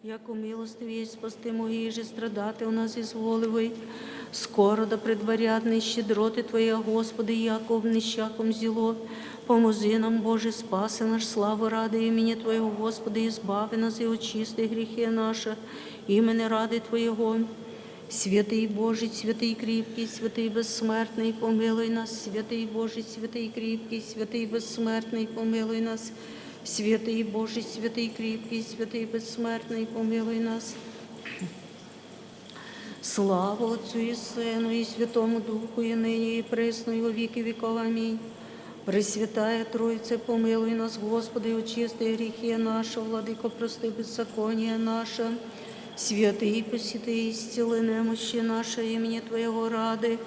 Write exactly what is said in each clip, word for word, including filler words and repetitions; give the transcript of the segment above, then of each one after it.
Яко милостивый есть спасти, мои же страдати у нас изволивый. Скоро да предварят щедроты Твоя, Господи, яко в нищаком зело. Помози нам, Боже, спаси наш славу ради имени Твоего, Господи, избави нас и очисти грехе наши, имени ради Твоего. Святый Божий, святый крепкий, святый бессмертный, помилуй нас. Святый Божий, святый крепкий, святый бессмертный, помилуй нас. Святый Божий, святый крепкий, святый бессмертный, помилуй нас. Слава Отцу и Сыну и Святому Духу, и ныне, и пресно, и во веки веков. Аминь. Пресвятая Троица, помилуй нас, Господи, очисти грехи наши, Владыко, прости беззаконие наше, святый, посети, исцели немощи наши имени Твоего ради.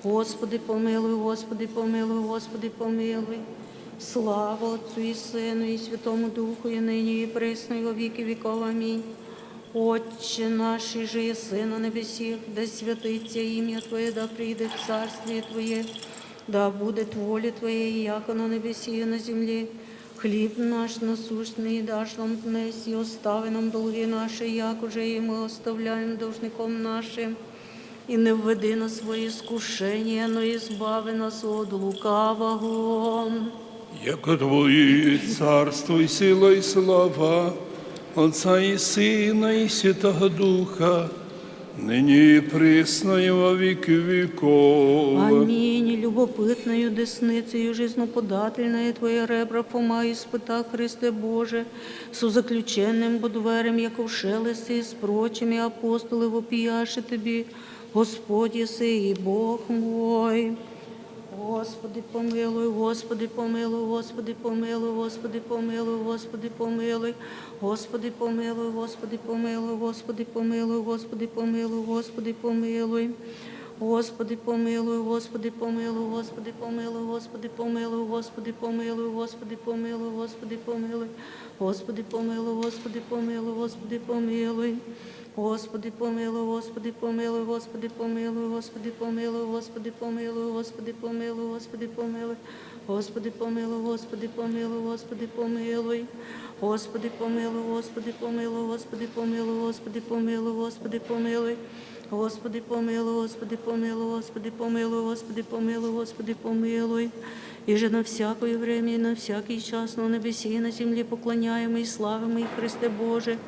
Господи, помилуй, Господи, помилуй, Господи, помилуй. Слава Отцу и Сыну и Святому Духу, и ныне, и пресно, и во веки веков. Аминь. Отче наш, иже еси на небесех, да святится имя Твое, да придет Царствие Твое, да будет воля Твоя, яко на небесе и на земле. Хлеб наш насущный дашь нам днесь, и остави нам долги наши, як уже и мы оставляем должником нашим. И не введи нас во искушение, но избави нас от лукавого. Яко Твое царство и сила и слава Отца и Сына и Святого Духа, ныне и пресно и во веки веков. Аминь. Любопытною десницею жизноподательная Твоя ребра Фома испыта, Христе Боже, со заключенным бо дверем, яко вшел еси с прочими апостолы, вопияши Тебе, Господь еси и Бог мой. Господи, помилуй, Господи, помилуй, Господи, помилуй, Господи, помилуй, Господи, помилуй. Господи, помилуй, Господи, помилуй, Господи, помилуй, Господи, помилуй, Господи, помилуй. Господи, помилуй, Господи, помилуй, Господи, помилуй, Господи, помилуй, Господи, помилуй, Господи, помилуй, Господи, помилуй. Господи, помилуй, Господи, помилуй, Господи, помилуй. Господи, помилуй, Господи, помилуй, Господи, помилуй, Господи, помилуй, Господи, помилуй, Господи, помилуй, Господи, помилуй. Господи, помилуй, Господи, помилуй, Господи, помилуй. Господи, помилуй, Господи, помилуй, Господи, помилуй, Господи, помилуй, Господи, помилуй. Господи, помилуй, Господи, помилуй, Господи, помилуй, Господи, помилуй, Господи, помилуй. И же на всякое время и на всякий час на небесе и на земле поклоняемый и славимый Христе Боже,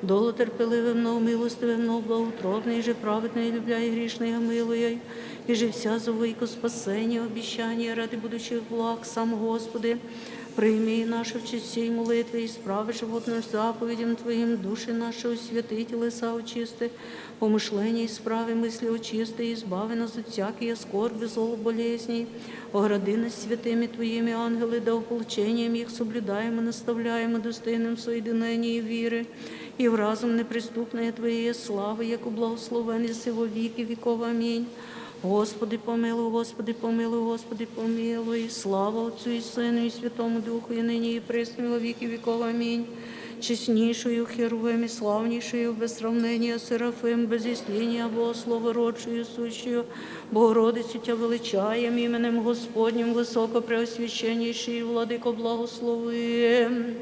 долго терпеливый, много милостивый, много благоутробный, и же праведный, любя и грешных, милуй, и же вся зову ко спасению, обещание ради будущих благ сам, Господи, прими наши в честь сей молитвы, исправи живот наш заповедям Твоим, души наши освяти, телеса очисти, помышления исправи, мысли очисти, избави нас от всякие скорби, зол, болезней, огради нас святыми Твоими ангелы, да ополчением их соблюдаем и наставляем и достойным в соединении веры и в разум неприступной Твоей славы, яко благословен еси во веки веков. Аминь. Господи, помилуй, Господи, помилуй, Господи, помилуй. Слава Отцу и Сыну и Святому Духу, и ныне и пресно и во веки веков. Аминь. Честнейшую херувим и славнейшую без сравнения серафим, без истления богослова родшую сущую Богородицу Тебя величаем, именем Господним высокопреосвященнейший Владыко, благословим.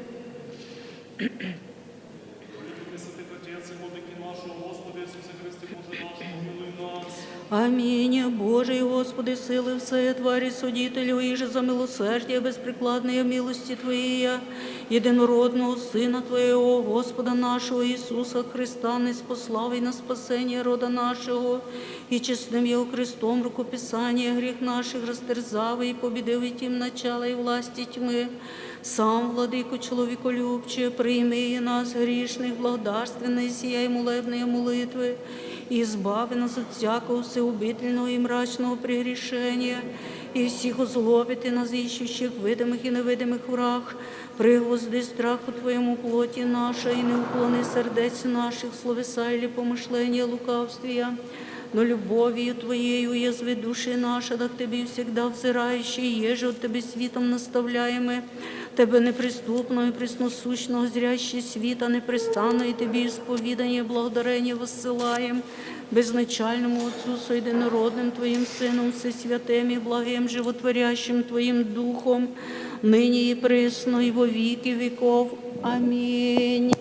Пресвятых Отец и Владыки нашего Господа Иисуса Христа, Боже наш, помилуй нас. Аминь. Боже и Господи силы всея, Твари Судителю, и же за милосердие беспрекладные милости Твои, Единородного Сына Твоего, Господа нашего Иисуса Христа, ниспослав и на спасение рода нашего, и честным Его крестом рукописание грех наших растерзав и победив и тем начало и власти тьмы, сам, Владыко, человеколюбче, прими и нас, грешных, благодарственные сия и молебные молитвы, и избави нас от всякого всеубительного и мрачного прегрешения, и всех озлобит и нас ищущих видимых и невидимых враг, пригвозди страху Твоему плоти нашей, и не уклони сердец наших словеса или помышления лукавствия, но любовью Твоей уязви души наши, да к Тебе всегда взирающие, еже от Тебе светом наставляемы, Тебе неприступного и пресносущного зрящий свет, а непрестанное Тебе исповедание, благодарение воссылаем безначальному Отцу со единородным Твоим Сыном, со святым и благим животворящим Твоим Духом, ныне и пресно и во веки веков. Аминь.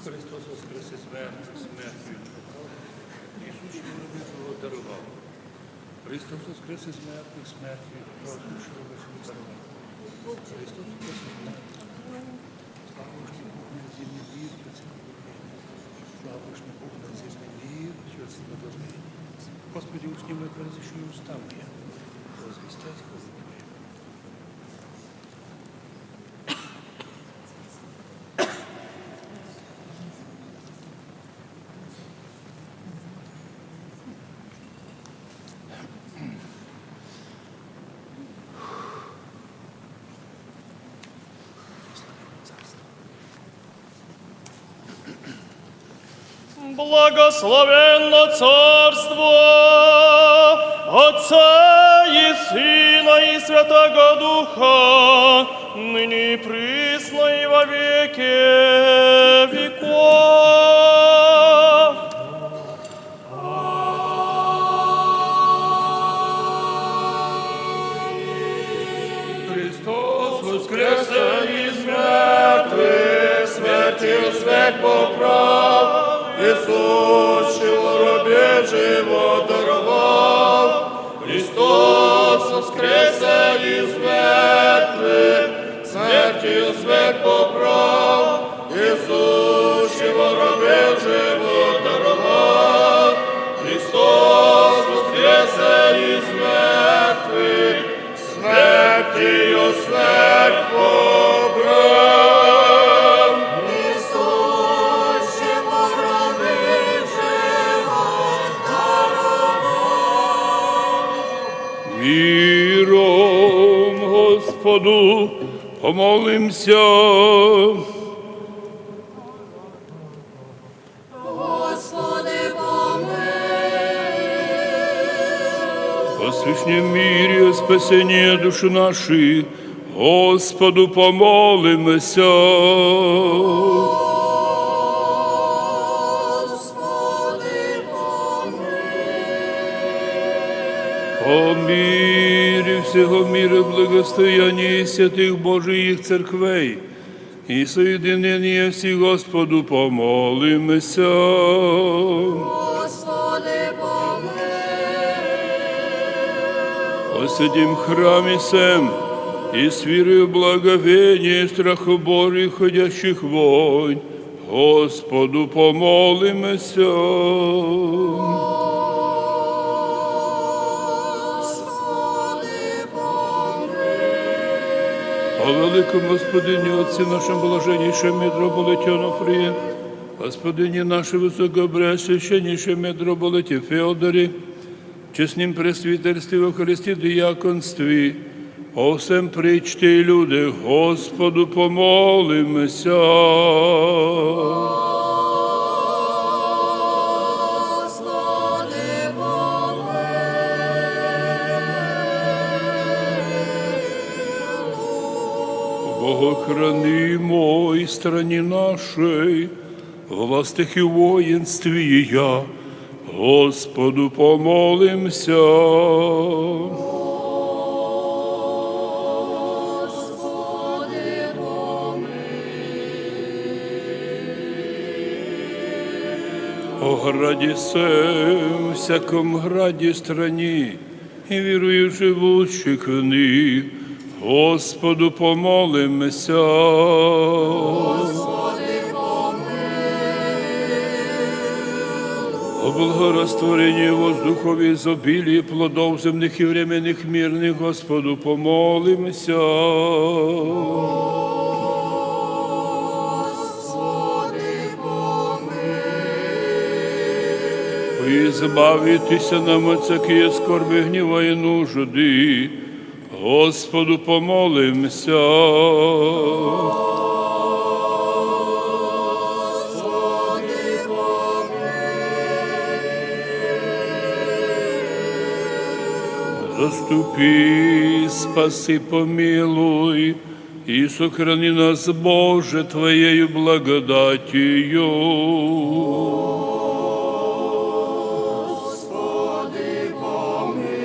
Христос воскрес из мертвых, смертью Иисус чоловечеству даровал. Христос воскрес из мертвых, смертью Иисус чоловечеству даровал. Христос воскрес из мертвых. Слава Богу, что Бог на земле мир, слава Богу, что Бог на земле мир, всё это благословение. Господи, усни мы твои устами, возвестять хвалу Твою. Благословенно Царство Отца и Сына и Святаго Духа, ныне и присно и во веки веков. Христос воскресе из мертвых, смертью смерть поправ, Иисус чоловечеству даровал. Христос воскресе из мертвых, смертью смерть поправ, Иисус чоловечеству даровал. Христос воскресе из мертвых, смертью смерть поправ. Иисус чоловечеству даровал. Миром Господу помолимся. Господи, помилуй. О священном мире, о спасении души нашей, Господу помолимся. Господи, помилуй. О мире всего мира, благостоянии святых Божиих церквей и соединение всех Господу помолимся. Господи, помилуй. О святем храме всем и с верою благовении, страху Божию ходящих войн, Господу помолимся. Господи, помилуй. О великом Господине, Отце нашем, блаженнейшем митрополите Онуфрие, Господине нашем высокопреосвященнейшем митрополите Феодоре, честном пресвитерстве во Христе диаконстве, о всем причте и людях, Господу помолимся. Господи, помилуй. Богохранимой стране нашей, властях и воинстве я, Господу помолимся. Господи, помилуй. О граде всем, всяком граде стране, и верую живущих в них, Господу помолимся. Господи, помилуй. О благорастворении воздухов и изобилии плодов земных и временных мирных, Господу помолимся. Господи, помилуй. Избавитесь нам от всякие скорби, гнева и нужды. Господу помолимся. Господи, помилуй. Заступи, спаси, помилуй. И сохрани нас, Боже, Твоею благодатью. Господи, помилуй.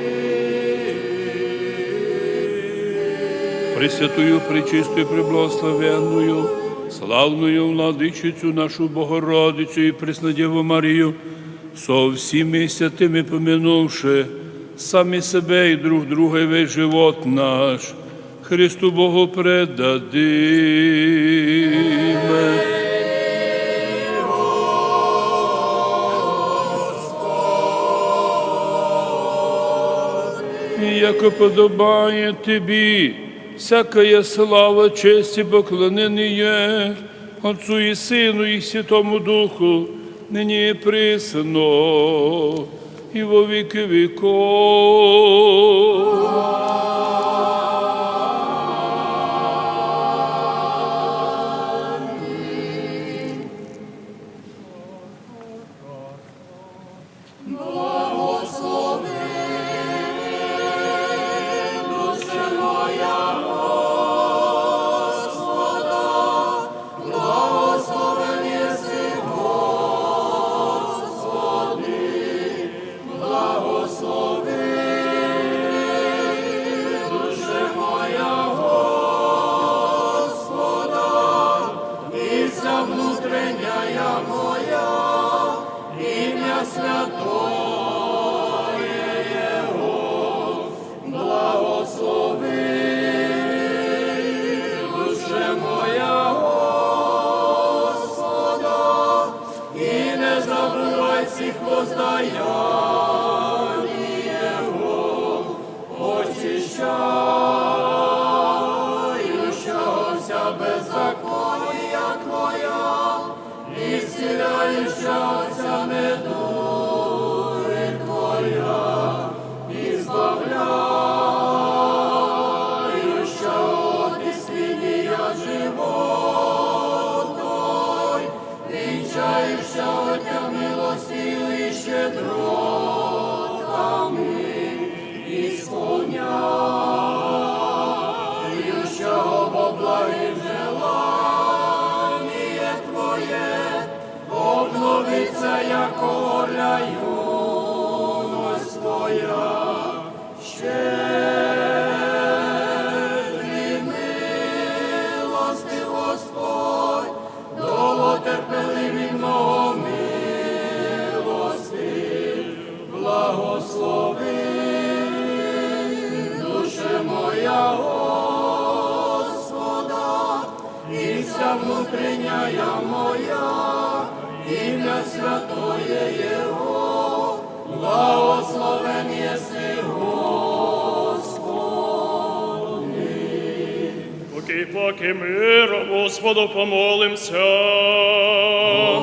Пресвятую, пречистую, преблагословенную Славную Владычицу нашу Богородицу и Пресную Деву Марию со всеми святыми помянувши, сами себя и друг друга и весь живот наш Христу Богу предадим. Яко подобает Тебе всякая слава, честь и поклонение Отцу и Сыну и Святому Духу, ныне и присно, и во веки веков. Благослови, душе моя, Господа, благословен еси Господь, благослови, душе моя, Господа, и вся внутренняя моя, имя святое Его. Благослови, душе моя, Господа, и не забывай всех воздаяний Его, очищающего вся беззакония Твоя, исцеляющая вся недуга Твоя, избавляющая от исцеления живот Твой, венчающая Тебя милостью и щедротами, исполняющего благих желание Твое, обновится, яко орля юность Твоя. Щедрый, милостивый Господь, долготерпеливый, много милостив, благослови, душе моя, Господа, и вся внутренняя моя, имя святое Его, благословен еси Господь. Покой, покой, мира Господу помолимся.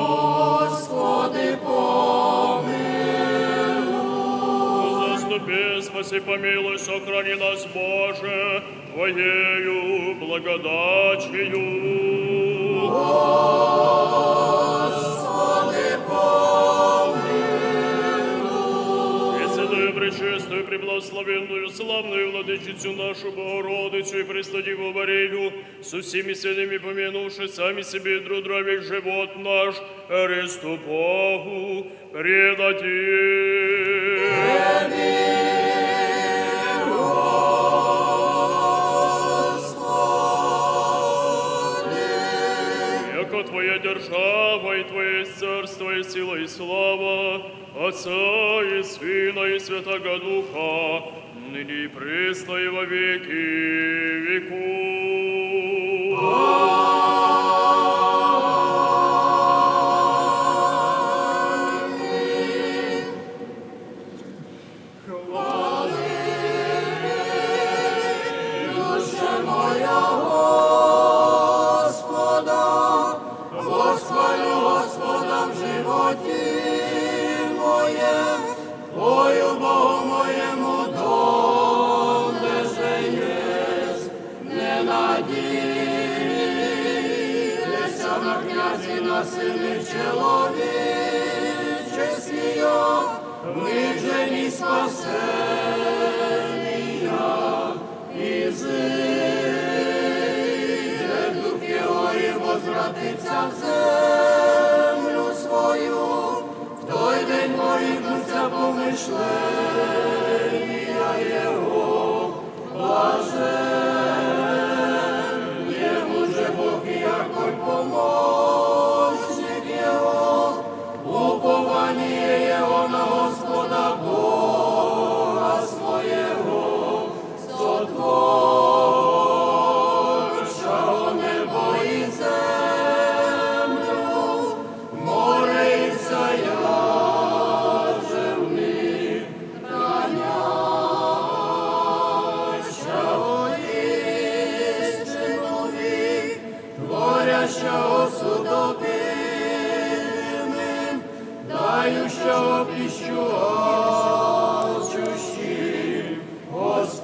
Господи, помилуй. Заступи, спаси, помилуй, сохрани нас, Боже, Твоею благодатью. Господи, помилуй. Пресвятую, пречистую, преблагословенную, славную Владычицу нашу Богородицу и Пресвятую Марию, со всеми святыми помянувши сами себе и друг друга, весь живот наш Христу Богу предадим. Яко Твоя держава, и Твое царство, и сила, и слава Отца и Сына и Святаго Духа, ныне и пресно и во веки веков. Аминь. Хвали, душе моя, Господа, восхвалю Господа в животе моем, пою Богу моему, донде же есть. Не надейтеся на князей, на сынов человеческих, в них же не спасения, изыдет дух его и возвратится в землю свою. В тот день погибнут все помышления его. Блажен ему же Бог, яко Дающего пищу алчущим, Господь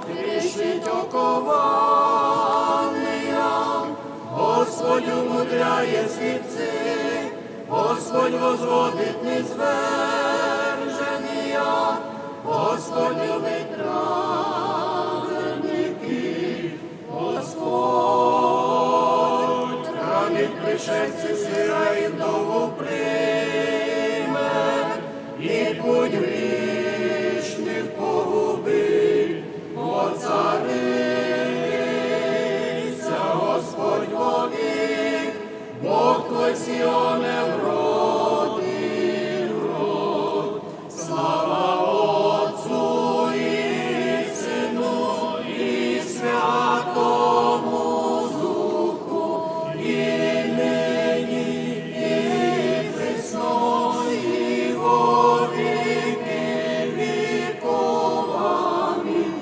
решить окованием, Господь умудряет слепцы, Господь возводит низвержения, Господь любит праведники, Господь хранит пришельцы сыра и вдову примет, и путь грешных погубит. Воцарится Господь вовек, Бог твой в Сионе в род и в род. Слава Отцу и Сыну и Святому Духу, и ныне, и присно, и во веки веков. Аминь.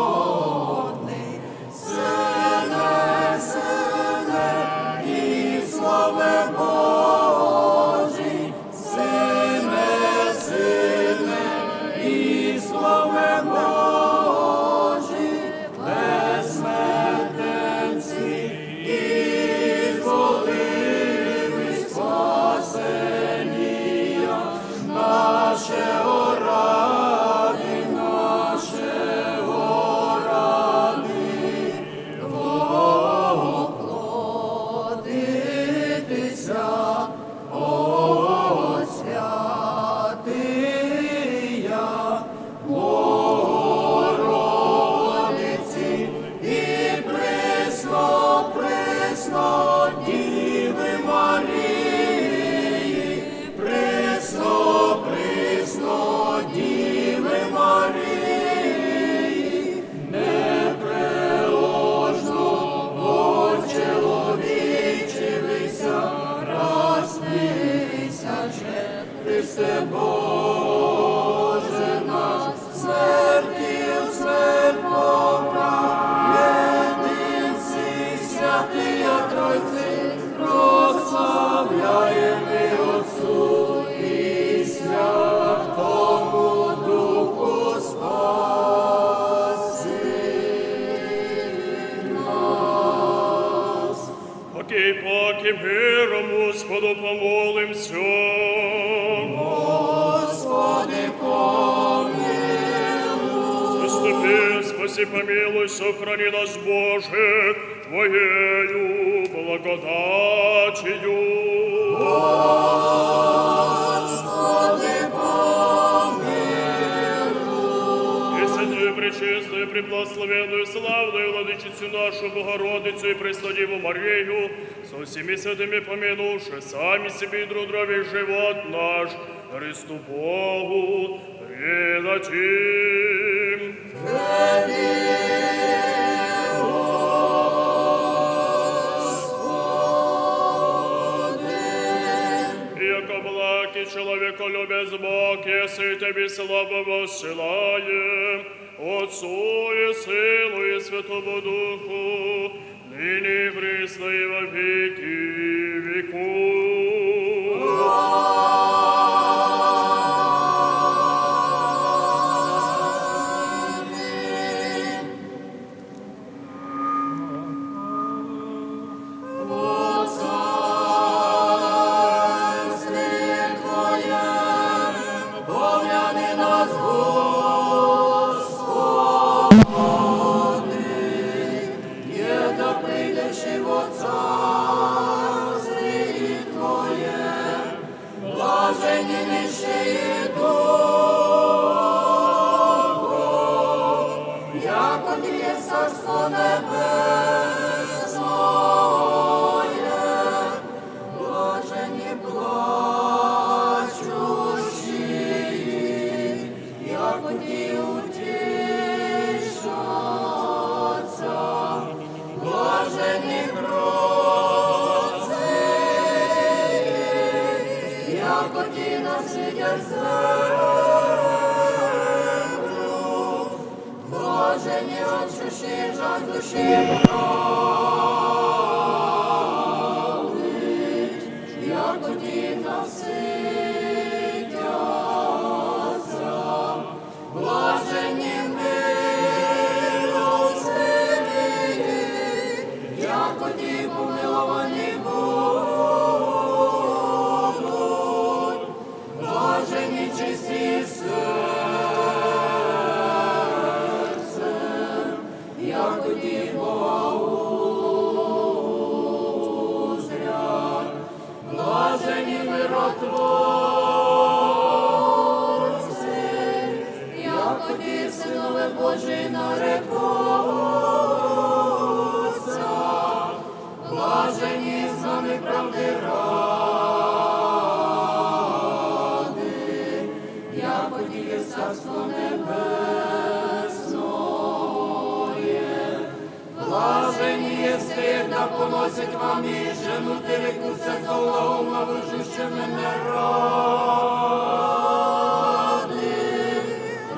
Единородный Сыне, Сыне и Слове Божий, Сыне, Сыне и Слове Божий, безсмертенцы, и избавили спасения нашего ради, нашего ради. Богородиця, о святая Богородицы, и пресно, пресно Дивы Марии, пресно, пресно Дивы Марии, непреложно очеловечившийся, распнися же, Христе Боже наш, смертью смерть поправ, единой Святой Троицей прославляем и Отцу, и Святому Духу, спаси нас. Покей, покей миром Господу помолимся. Господи, помилуй. Заступи, спаси, помилуй, сохрани нас, Боже, Твоею благодатью. Господи, помилуй. Пресвятую, пречистую, преблагословенную, славную Владычицу нашу Богородицу и Преснодеву Марию, со всеми святыми помянувши, сами себе и друг друга весь живот наш Христу Богу предадим. Яко благ и человеколюбец Бог, если Тебе славу воссылаем, Отцу и Сыну и Святому Духу, ныне и присно и во веки веков. Аминь. Во Царстве Твоем помяни нас, Господи, еда придешь и во Царстве Твоем. Блаженнейший Дух, яко Твое Царство Небесное, блаженны плачущие, яко те утешатся. Блаженны кроткие, яко те наследят землю. Блаженничести сердцем, яко Бога узрят. Блаженни миротворцы, яко сынове Божии нарекутся. Блаженни изгнанные правды ради, яко их есть Царство Небесное. Блаженни есть те, да поносят вас и женут и рекутся зла умножающими ради.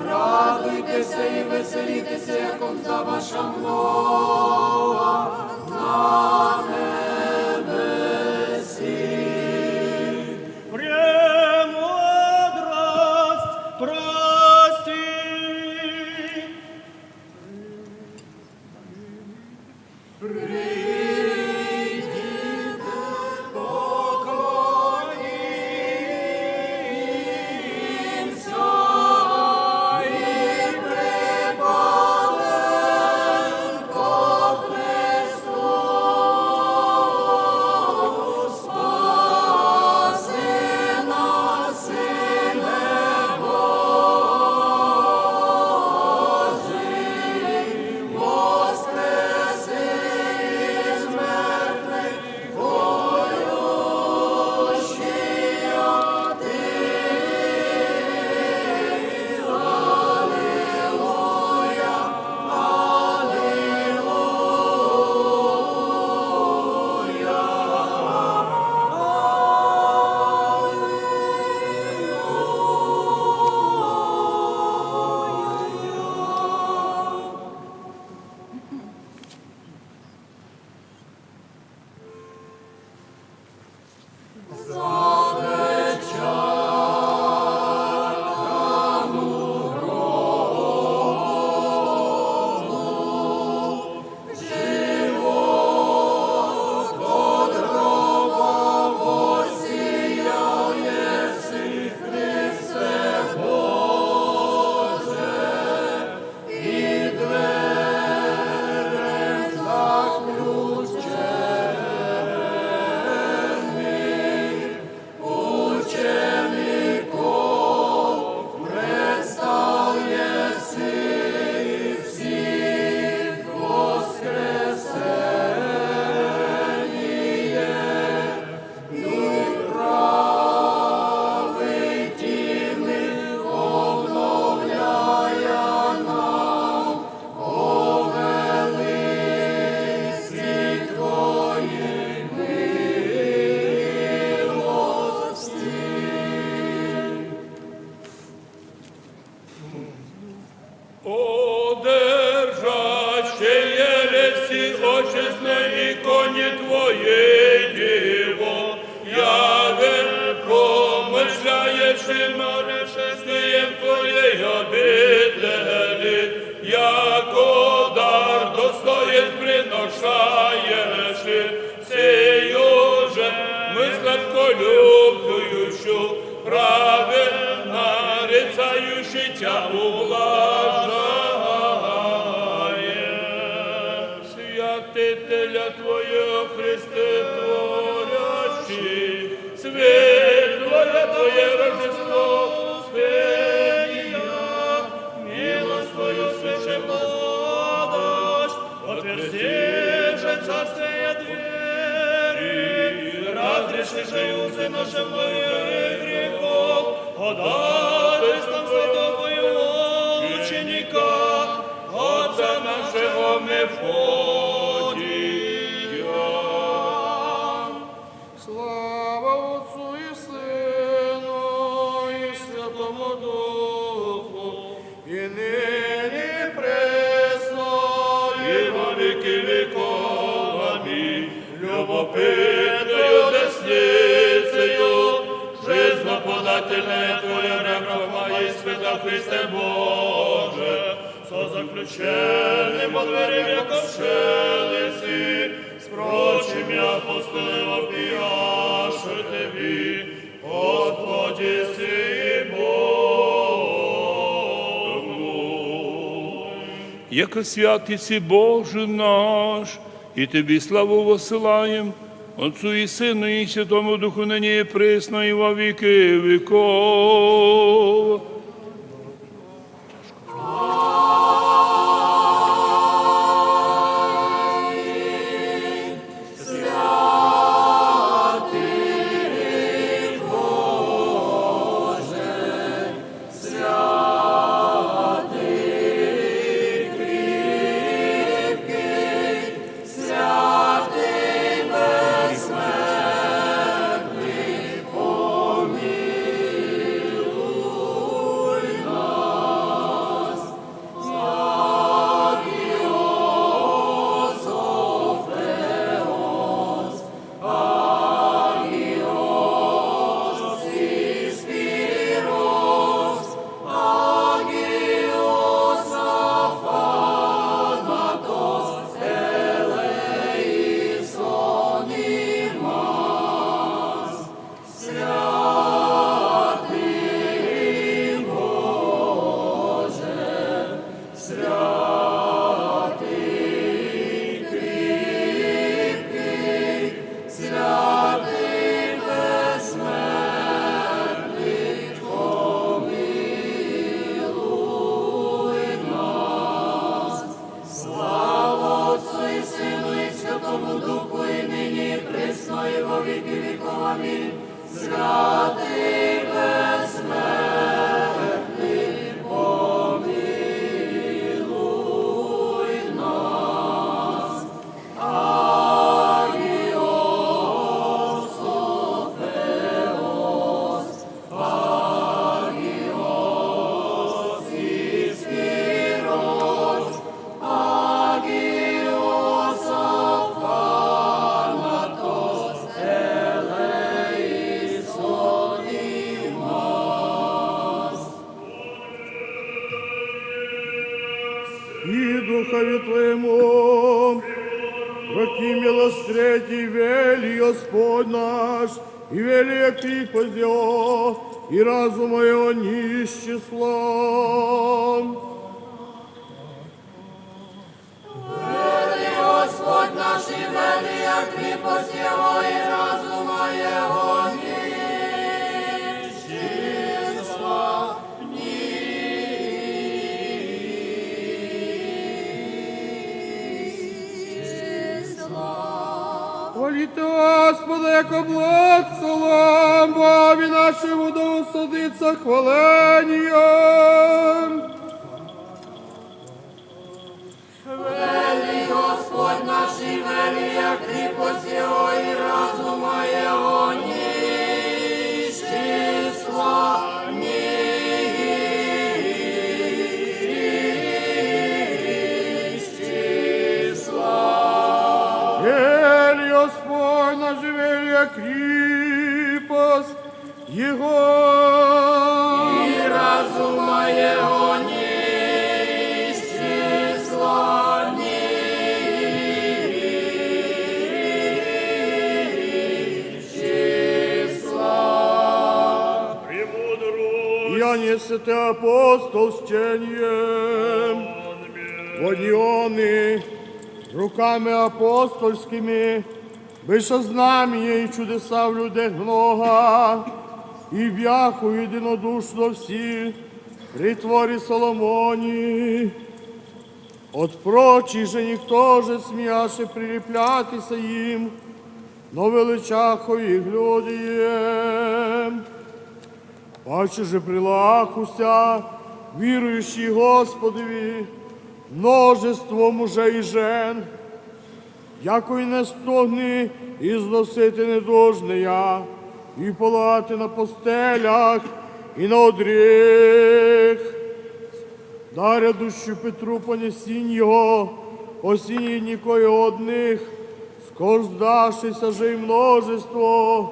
Радуйтеся и веселитеся, яко мзда ваша много на небеси. Премудрость прости. Одержащий ереси, отечественной иконе Твоей, Дева, яве промышляющим решением Твоей обители, яко дар достоин приношающий, сию же мысль легко любующую, праведно нарицающий Тя ублажает. Святителя Твоего, Христе творящий, свет Твоя, Твое Рождество, Успения, милость Твою свыше подашь, отверзи же царствия двери, разреши же узы наших былых грехов, ходатайством святого Твоего ученика, отца нашего Мефодия. Слава Отцу и Сыну и Святому Духу, и ныне и присно Твоя ребра помои, святой Христе Боже, со заключенным во дворе веков шелести, с прочими апостолами вопияши Тебе, Господи, сей Богу. Яко святый си Боже наш, и Тебе славу высылаем, Отцу и Сыну и Святому Духу, ныне и пресно и во веки веков. Слава Отцу и Сыну и Святому Духу, и ныне, и пресно, и во веки веков. Аминь. Святый бессмертный, помилуй нас. Агиос Софеос, Агиос Искирос, Агиос Афанатос, Элеисонимас. И Духови Твоему, прокимело встреть и вели Господь наш, и вели крепость Его, и разум Его нищ числом. Вели Господь наш, и вели крепость Его, и разум Его нищ числом. Хвалите Господа, яко благ, псалом Богу нашему да усладится хвалением. Вели Господь наш, и вели крепость Его, и разум Его нищ числом. Вели Господь наш, и вели крепость Его. И разум Его нищ числом, нищ числом. Премудрость. Иоанн Святой Апостол с чением, воднённый руками апостольскими, бывши знамения и чудеса в людях много, и бяху единодушно все притвори Соломоне. От прочих же никто же, смеясь, прилеплятися им, но величаху их люди. Паче же прилакуся верующие Господеви множество мужей и жен, яко и не стогни износити недужные и палати на постелях и на одрех. Даря дущу Петру понесиньо, осениннико и одних, скорсдашися же и множество,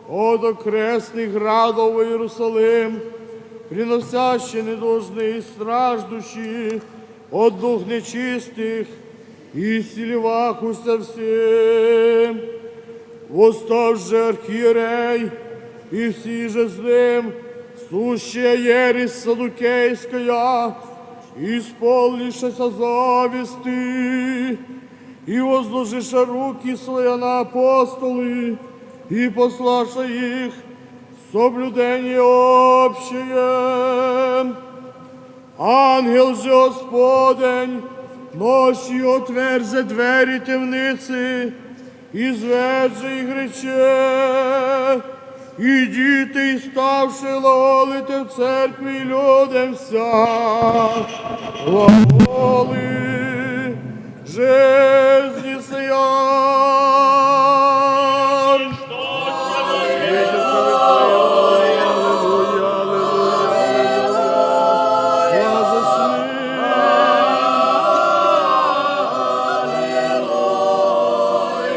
От окрестных городов Иерусалим, приносящий ненужные страждущие от дух нечистых, и силевахуся всем. Восстав же архиерей, и все же с ним, сущая ересь саддукейская, исполнившаяся зависти, и возложивши руки свои на апостолы, и пославши их в соблюдение общее. Ангел же Господень ночью отверзи двери темницы, изведи их, рече: «Идите, и ставши лолите в церкви людям вся, лолы жизни сия».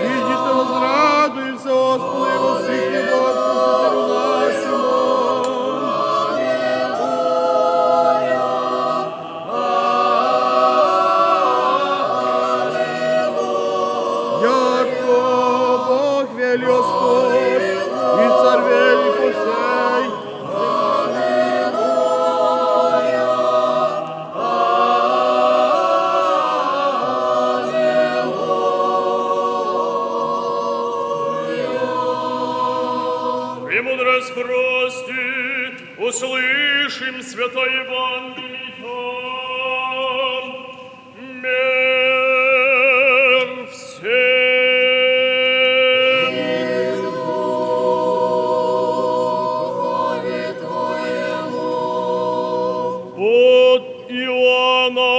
Видите, возрадуйся, Господи, воскликни Господу Спасителю нашему. Яко Бог вель Господь, и Царь вель по всей. Премудрость прости, услышим Святое Евангелие. Мир всем. От Иоанна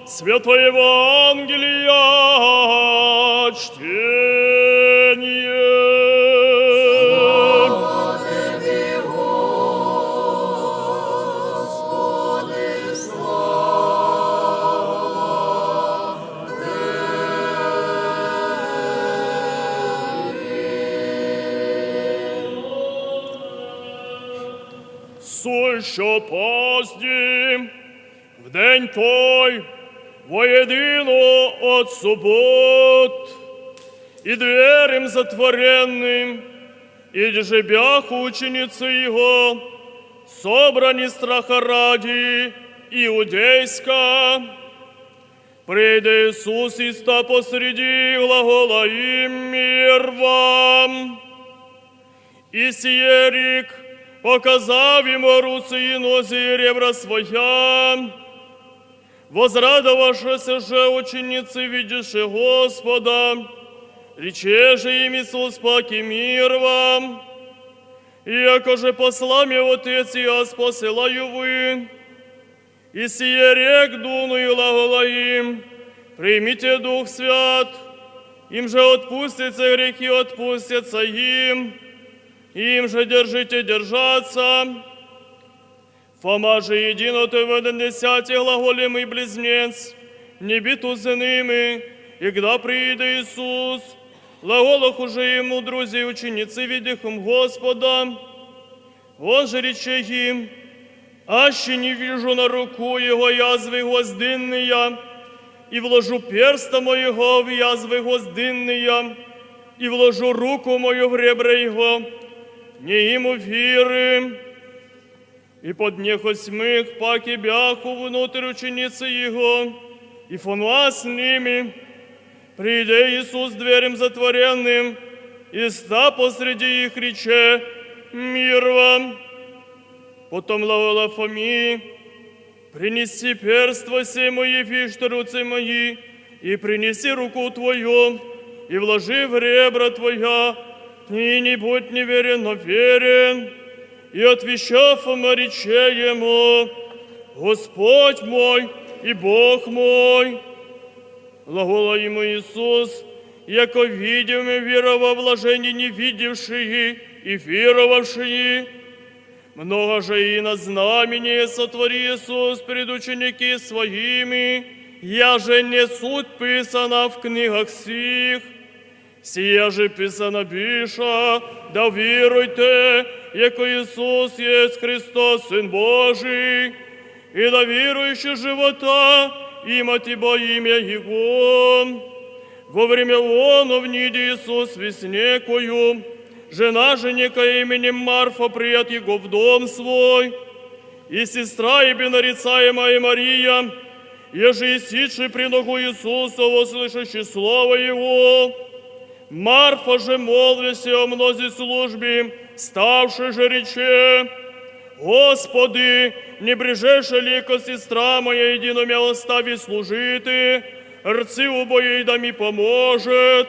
Святое Евангелие чтение. Суща поздним, в день Твой, воедино от суббот, и дверям затворенным, и же бяху ученицы Его, собрани страха ради иудейска, придя Иисус, и ста посреди, глагола им: «Мир вам!» И сие рик, показав им руцы и ноги и ребра своя. Возрадовавшись же ученицы, видевши Господа, рече же им Иисус: «Паки мир вам! Яко же посла Мя Отец, Яс посылаю вы». И сие рик дунув и глагола им: «Примите Дух Свят». Им же отпустятся грехи, отпустятся им, им же держите держаться. Фома же, едино теведен десяти глаголемый близнец, не бит узыным, и когда приидет Иисус, глаголах уже ему друзей ученицы, видевшим Господа. Он же рече им: «Аще не вижу на руку Его язвы гвоздинные, и вложу перста моего в язвы гвоздинные, и вложу руку мою в ребра Его, не иму веры». И поднехось мых, паки бяху внутрь ученицы Его, и Фома с ними. Придя Иисус дверям затворенным, и ста посреди их, рече: «Мир вам!» Потом глагола Фоме: «Принеси перст твой сей мои, вижь руцы мои, и принеси руку твою, и вложи в ребра твоя, и не будь неверен, но верен». И отвечав Фома, рече ему: «Господь мой и Бог мой». Глагола ему Иисус: «Яко видим веровав блаженны невидевшие и веровавшие». Много же и на знамение сотвори Иисус перед ученики своими, яже не суть писана в книгах сих. Сия же писана пиша: «Да веруйте, яко Иисус есть Христос, Сын Божий, и да верующий живота имят ибо имя Его». Во время оно в ниде Иисус весне кою, жена же некая именем Марфа прият Его в дом свой, и сестра ибо нарицаемая Мария, еже сидши при ногу Иисуса, услышащи слово Его. Марфа же, молвяся о мнозе службе, ставши же рече: «Господи, не брежеша ли, яко сестра моя едино мя остави служити, рци убо ей да ми поможет?»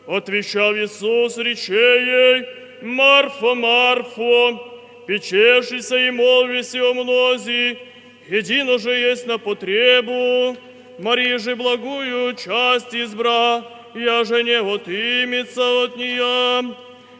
Отвечал Иисус, рече ей: «Марфа, Марфа, печешися и молвися о мнози, едино же есть на потребу. Мария же благую часть избра, я же не отымется от нея.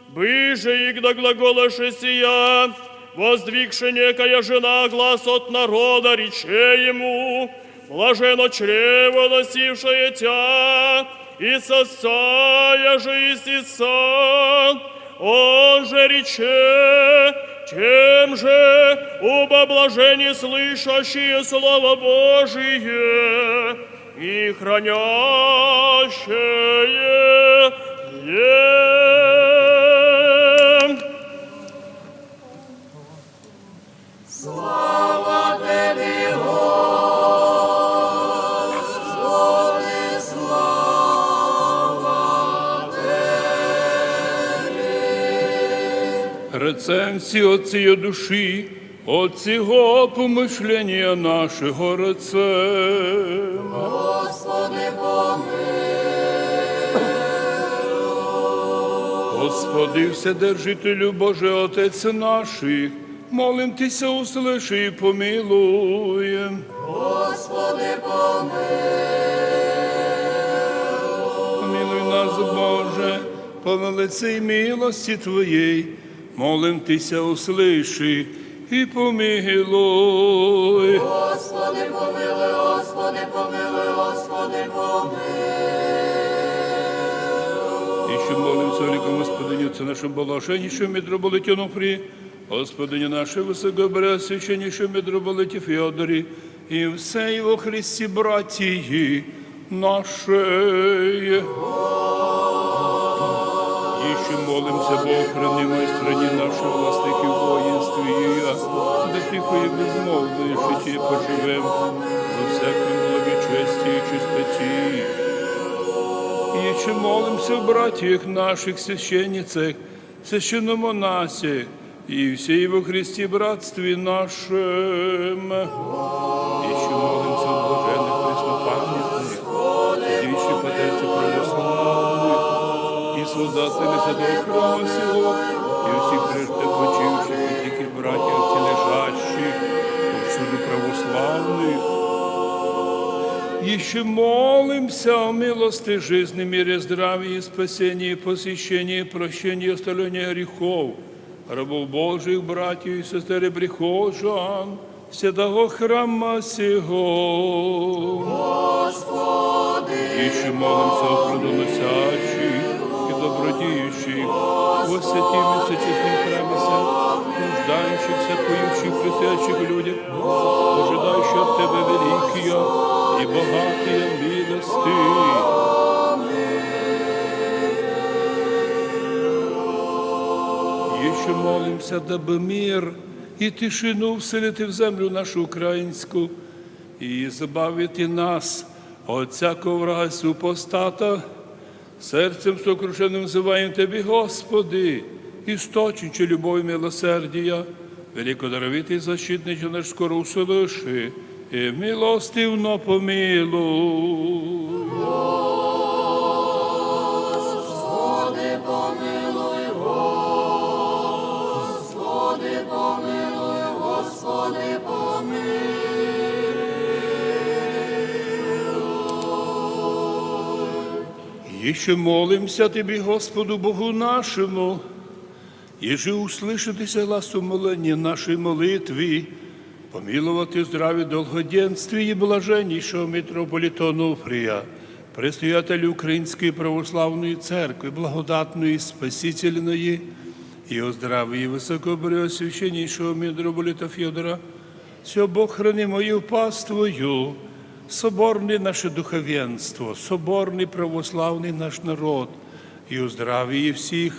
Быже ик да глаголаше сия, воздвигши некая жена глас от народа, рече ему: Блажено чрево, носившее тя, и сосцая же и сисан. Он же рече: тем же убо блажени слышащие Слово Божие и хранящие е». Слава Тебе, Господи, слава Тебе! Рецензия от сея души, от сего помышления нашего рецем. Господи, помилуй. Господи, Вседержителю Боже, Отец наших, молим Тися, услыши и помилуй. Господи, помилуй. Помилуй нас, Боже, по великой милости Твоей, молим Тися, услыши и помилуй. Господи, помилуй, Господи, помилуй, Господи, помилуй. Ещё молимся о великом Господине, Отце нашем, блаженнейшем митрополите Онуфрии, Господине нашей высокопреосвященнейшем митрополите Феодоре и всей во Христе братии нашей. Ещё молимся, Бог, храни в стране нашей властных и воинстве ея, да тихо и безмолвно житие поживем во всяком благочестии и чистоте. Ещё молимся о братьях наших священницах, священном Анасе и всей во Христе братстве нашем. Ещё молимся о блаженных, преснопамятных, святейших патриархах православных и создателях святого храма сего, и всех прежде почивших и диких братьях, все лежащих повсюду православных. Ещё молимся о милости, жизни, мире, здравии, спасении, посвящении, прощении и оставлении грехов рабов Божьих, братьев и сестер и прихожан святого храма сего. Господи, ещё молимся о плодоносящих и добродеющих во святом и честном храме сем, нуждающихся, поющих, просящих людях, ожидающих от Тебя великие и богатые милости. Ещё молимся, дабы мир и тишину вселит в землю нашу украинскую, и избавит и нас от всякого врага и супостата. Сердцем сокрушенным взываем Тебе, Господи, источниче любовь и милосердия, великий даровитый защитник наш, скоро услыши и милостивно помилуй. Господи, помилуй, Господи, помилуй, Господи, помилуй. Ещё молимся Тебе, Господу Богу нашему, ежи услышит и соглас умоления нашей молитвы, помиловать и здравить долгоденствие блаженнейшего митрополита Онуфрия, Предстоятель Украинской Православной Церкви, благодатную и спасительную, и о здравии высокопреосвященнейшего митрополита Федора, все Бог хранимую паствою, соборный наше духовенство, соборный православный наш народ, и о здравии всех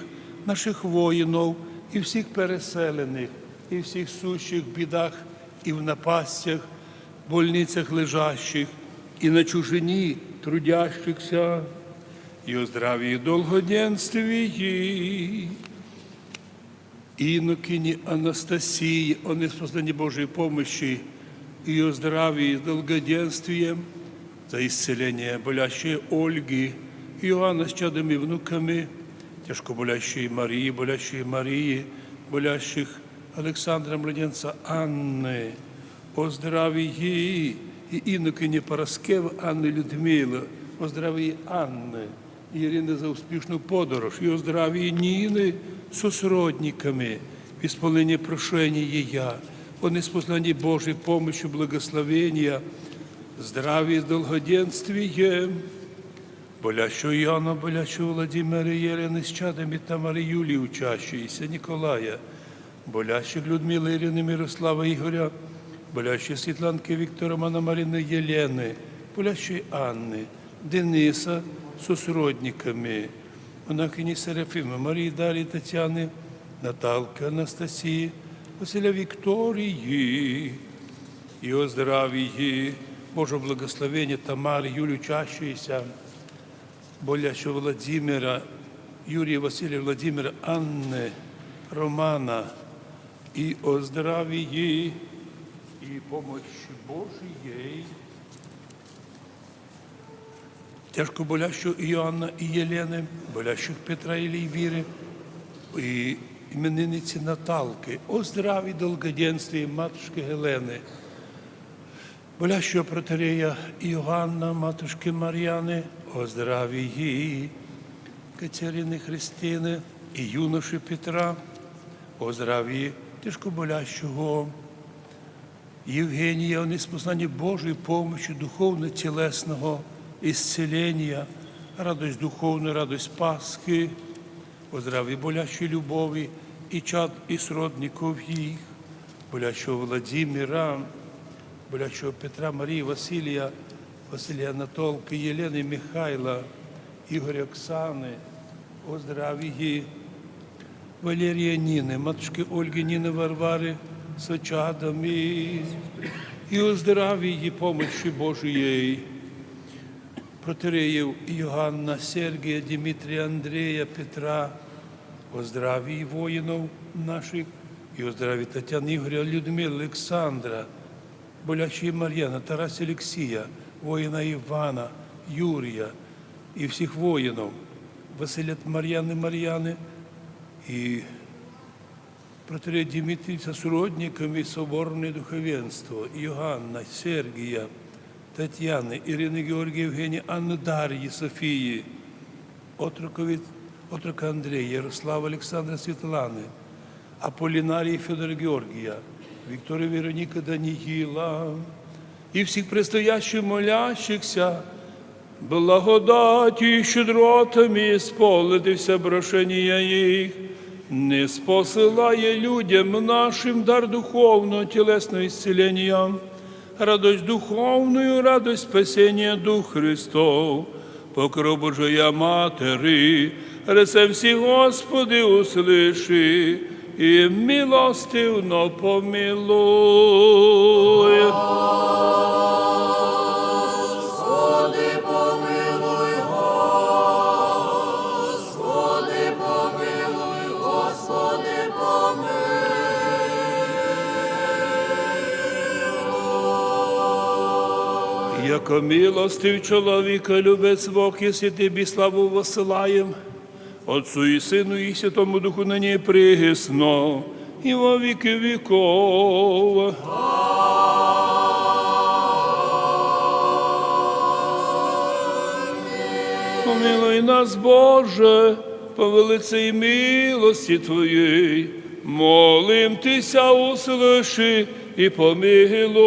наших воинов, и всех переселенных, и всех сущих в бедах, и в напастях, в больницах лежащих, и на чужине трудящихся, и о здравии и долгоденствии. Инокини Анастасии, о неспослании Божьей помощи, и о здравии и долгоденствии, за исцеление болящей Ольги, Иоанна с чадом и внуками, тяжко болящей Марии, болящей Марии, болящих Александра, младенца Анны, о здравии, и инокини Пороскевы Анны, Людмилы, о здравии Анны, и Ирины за успешную подорож, и о здравии Нины со сродниками, в исполнении прошения, о неспослании Божьей помощи, благословения, здравии и долгоденствия, болящего Иоанна, болящего Владимира, Елены с чадом и Тамары, Юлии, учащиеся Николая, болящих Людмилы, Ирины, Мирослава, Игоря, болящей Светланки, Виктора, Романа, Марины, Елены, болящей Анны, Дениса со сродниками, монахини Серафимы, Марии, Дарьи, Татьяны, Наталки, Анастасии, Василия, Виктории, и о здравии, Божьего благословения Тамары, Юлии, учащиеся, болящего Владимира, Юрия, Василия, Владимира, Анны, Романа, и о здравии и помощи Божией, тяжко болящего Иоанна и Елены, болящих Петра и Эльвиры, и именинницы Наталки, о здравии и долгоденствии матушки Хелены, болящего протоиерея Иоанна, матушки Марьяны, о здравии Катерины, Христины и юноши Петра, о здравии тяжко болящего Евгения, о неспослании Божьей помощи, духовно-телесного исцеления, радость духовную, радость Пасхи, о здравии болящей Любови и чад и сродников их, болящего Владимира, болящего Петра, Марии, Василия, Василия, Наталки, Елены, Михаила, Игоря, Оксаны, о здравии Валерия, Нины, матушки Ольги, Нины, Варвары со чадом и, и о здравии и помощи Божией протоиереев Иоанна, Сергия, Дмитрия, Андрея, Петра, о здравии воинов наших, и о здравии Татьяны, Игоря, Людмилы, Александра, болящей Марьяны, Тараса, Алексия, воина Ивана, Юрия и всех воинов, Василия, Марьяны, Марьяны и протоиерея Дмитрия со сродниками, соборное духовенство, Иоанна, Сергия, Татьяны, Ирины, Георгия, Евгения, Анны, Дарьи, Софии, отрокови-, отрока Андрея, Ярослава, Александра, Светланы, Аполлинария, Федора, Георгия, Виктория, Вероника, Даниила и всех предстоящих молящихся, благодатью и щедротами исполнит все прошения их, не спосылая людям нашим дар духовного телесного исцеления, радость духовную, радость спасения Дух Христов, покров Божия Матери, ресем всех, Господи, услыши и милостивно помилуй. Господи, помилуй, Господи, помилуй, Господи, помилуй. Яко милостив, человеколюбец Бог, если Тебе славу высылаем, Отцу и Сыну и Святому Духу, ныне и присно, и во веки веков. Помилуй нас, Боже, по великой милости Твоей, молим Тися, услыши и помилуй.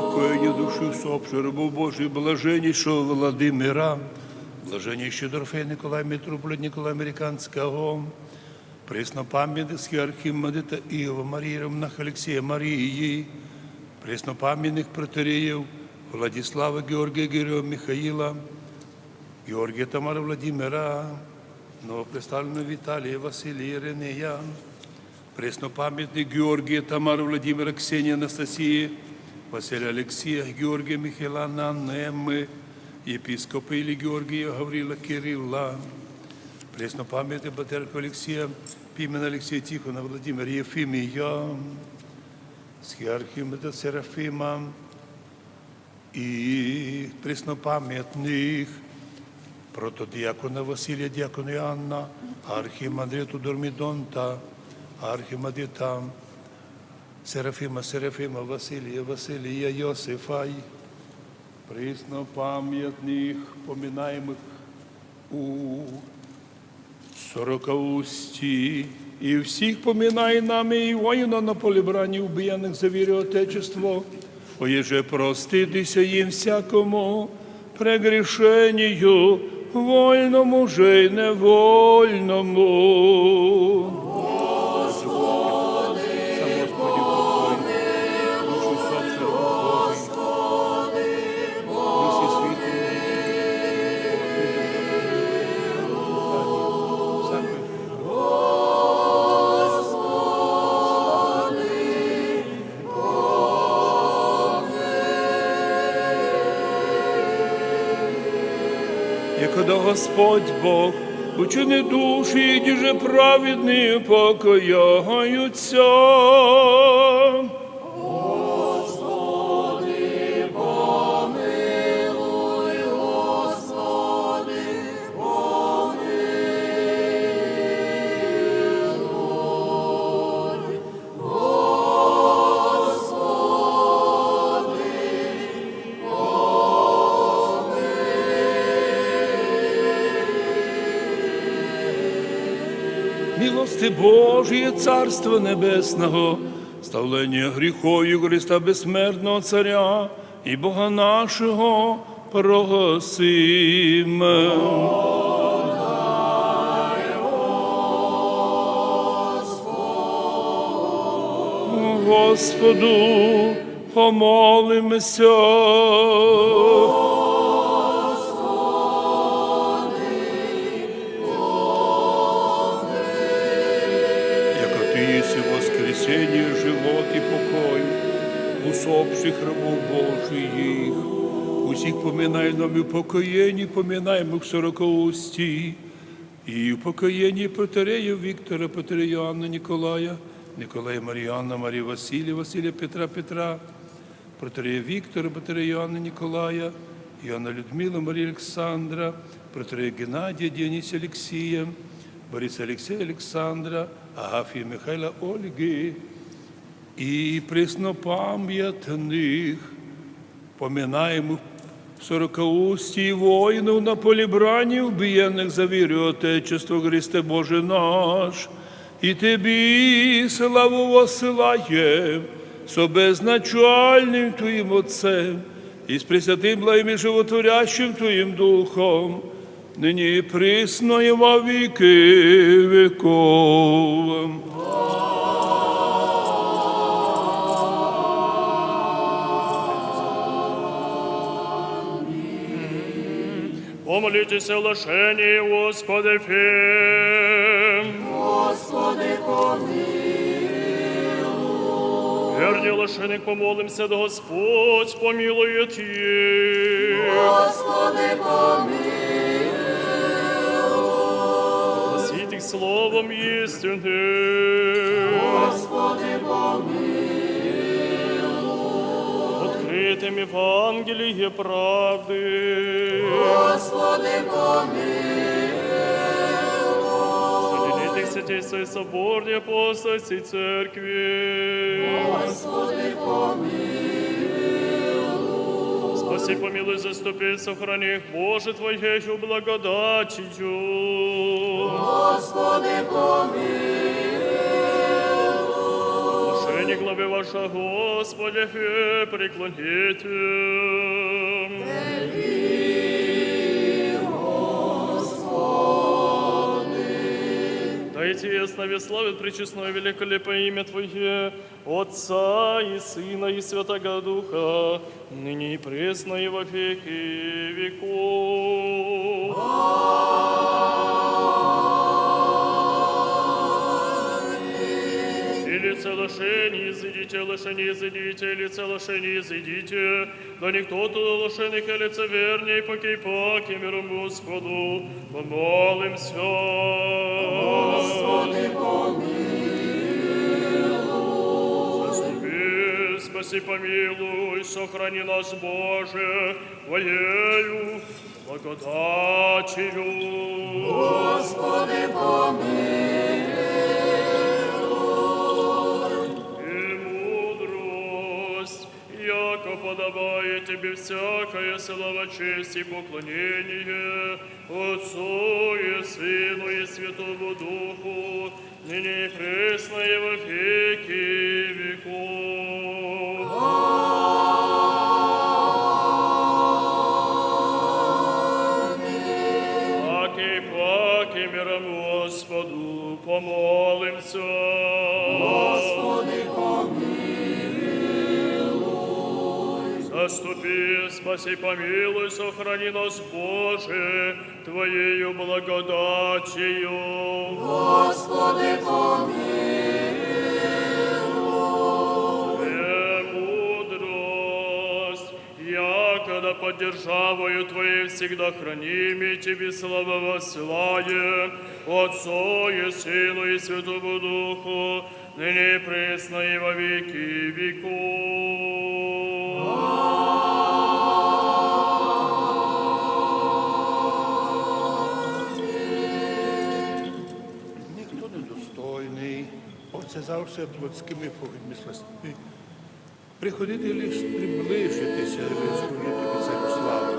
Спокойней души усопшего раба Божия, блаженнейшего Владимира, блаженнейший Дорофей Николай, митрополит Николай Американского, преснопамятных архимандрита Иова Марии, равных Алексея Марии, преснопамятных протоиереев Владислава, Георгия, Героя, Михаила, Георгия, Тамара, Владимира, новоприставленного Виталия, Василия, Иринея, преснопамятный Георгий, Тамара, Владимира, Ксения, Анастасия, Василия, Алексея, Георгия, Михаила, Анны, Эммы, епископа Илия, Георгия, Гаврила, Кирилла, преснопамятный патриарха Алексея, Пимена, Алексея, Тихона, Владимира, Ефимия, архимандрита Серафима, и преснопамятных протодиакона Василия, диакона Иоанна, архимандриту Дормидонта, архимандрита Серафима, Серафима Василия, Василия Иосифа, и преснопамятных, поминаемых у сорока устий, и всех поминай нами и воинов на поле брани, убиенных за веру и Отечество, ой же прости им всякому прегрешению, вольному же и невольному. И когда Господь Бог учинит души, и же праведные покаяются. Милости Божьей, Царства Небесного, оставление грехов и Христа, бессмертного Царя и Бога нашего, просим. Господу помолимся. Яко Ты есть воскресение, живот и покой усопших рабов Божиих, усих поминай нами упокоение поминаемых сорока устий, и упокоение протоиерея Виктора, протоиерея Иоанна, Николая, Николая, Мария, Анна, Мария, Василия, Василия, Петра, Петра, протоиерея Виктора, протоиерея Иоанна, Николая, Иоанна, Людмила, Мария, Александра, протоиерея Геннадия, Дионисия, Алексия, Бориса, Алексея, Александра, Агафья, Михаила, Ольги и преснопамятных, поминаемых сорока устий, воинов на поле брани, убиенных за веру и Отечество, Христе Боже наш, и Тебе славу воссылаем со безначальным Твоим Отцем и с Пресвятым Благим и Животворящим Твоим Духом, ныне и присно и во веки веков. Помолитесь о лишении, Господи, Фим. Господи, помилуй. Вернее, лишенных помолимся, да Господь помилует их. Господи, помилуй. Спасите их словом истины. Господи, помилуй. Открытым Евангелие правды. Господи, помилуй. Соедините их святейшей соборной апостольской церкви. Господи, помилуй. Спаси, помилуй, заступи, сохрани их, Боже, Твоею благодатью. Господи, помилуй. Отношение Главе ваша, Господи, преклоните. Дайте ясно славит пречестное великолепное имя Твое, Отца и Сына и Святаго Духа, ныне и присно и во веки веков. Или целошение изыдите, лошение изыдите, или целошение изыдите, да никто туда лошеных или целоверней покей паки миром Господу, помолимся. Господи, помилуй. Заступи, спаси, помилуй, сохрани нас, Боже, Твоею благодатью. Господи, помилуй. И мудрость, яко подобает Тебе всякая слава, честь и поклонение Отцу и Сыну и Святому Духу, ныне и присно и во веки веков. Аминь. Паки, паки миром Господу помолимся. Господи, помилуй. Заступи, спаси, помилуй, сохрани нас, Боже, Твоею благодатью. Господи, помилуй. Премудрость, якогда под державою Твоей всегда хранимой Тебе слава воссылаем, Отцу и Сыну и Святому Духу, ныне и присно и во веки веков. Никто недостойный, Отче, завжди плотскими похотями сластьми. Приходите лишь приближитесь, и служите Царю славы.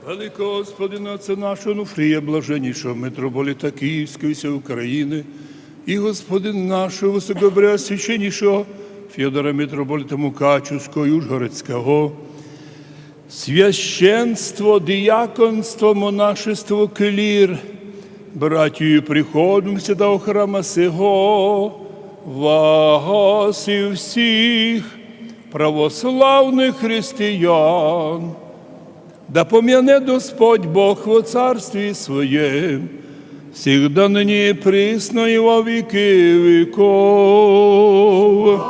Великого Господина, Отца нашего Нуфрия, блаженнейшего митрополита Киевского и всей Украины, и Господина нашего высокопреосвященнейшего Федора митрополита Мукачевского и Ужгородского, Священство, диаконство, монашество, клир, братью и прихожанам святого храма сего, вас и всех православных христиан, да помянет Господь Бог во Царстве Своем, всегда, ныне и присно и во веки веков.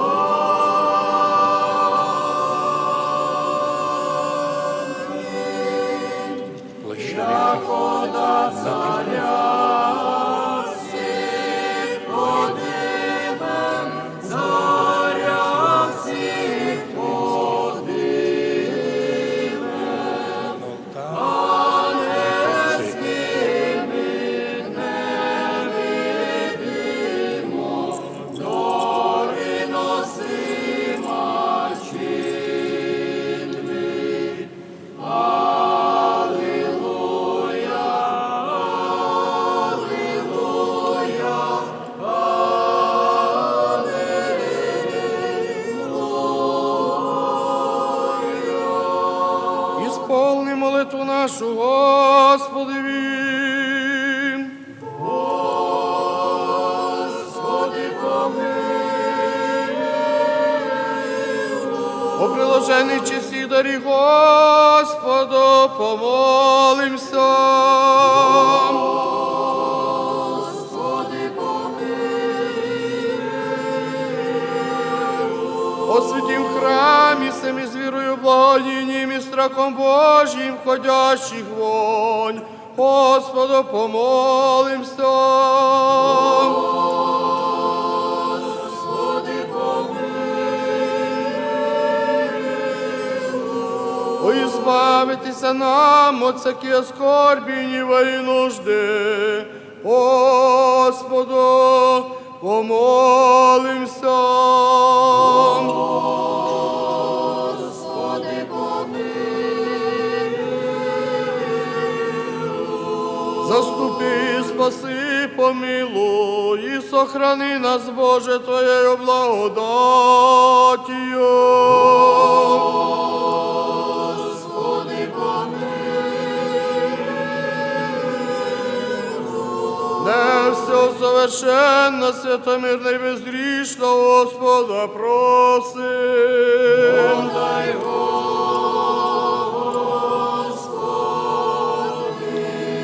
Исполни молитву нашу Господеві. Господи, помилуй. О приложении чести дари Господу помолимся. Господи, помилуй. О святім храмі сем, із вірою, благовінням і страхом Божим входящих вонь Господу помолимся. Господи, помилуй. О, избавитеся нам от всякой скорби, гнева и нужды. Господу помолимся. Господи, помилуй. Заступи, спаси, помилуй и сохрани нас, Боже, Твоею благодатью. Господи, помилуй. Да все совершенно, свято, мирно и безгрешно Господа просим. Подай, Господи.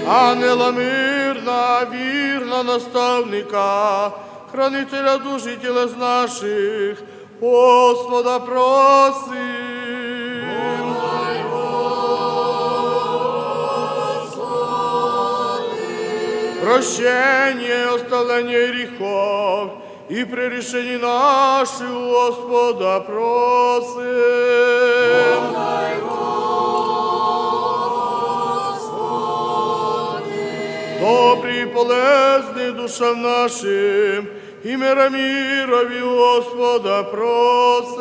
Ангела мирно, верно наставника, хранителя душ и телес наших, Господа просим. Подай, Господи. Прощение, оставление грехов и прегрешений наших Господа просим. Подай, Господи. Добрый и полезный душам нашим, и мира мирови Господа просим.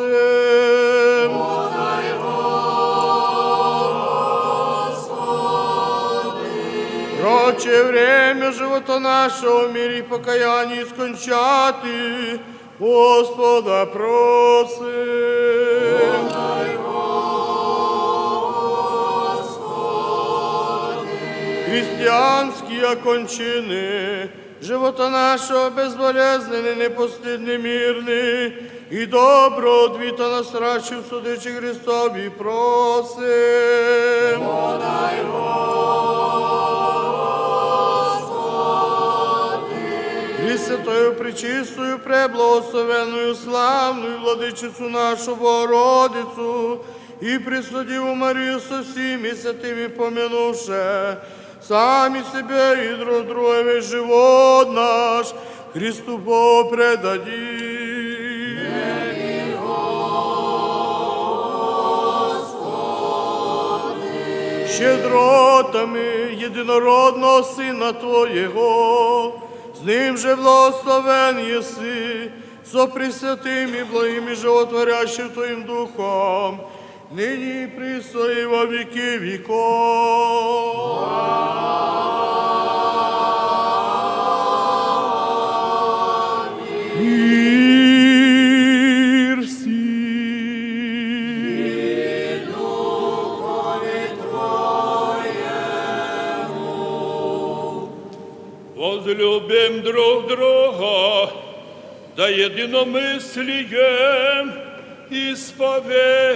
Подай, Господи. Прочее время живота нашего в мире и покаянии скончати Господа просим. Подай, Господи. Христианские кончины живота нашего безболезненный, непостыдный, мирный и добро отбита нас ращу судачи Христов и просим. Подай, Господи. Пресвятую, пречистую, преблагословенную, славную Владычицу нашу Богородицу и Пресвятую Марию со всеми святыми помянувши, сами себе и друг друга весь живот наш Христу Богу предадим. Щедротами единородного Сына Твоего, с Ним же благословен еси, со Пресвятым и благим и животворящим Твоим Духом, ныне и присно и во веки веков. Аминь. Мир сим. Возлюбим друг друга, да единомыслием исповемы.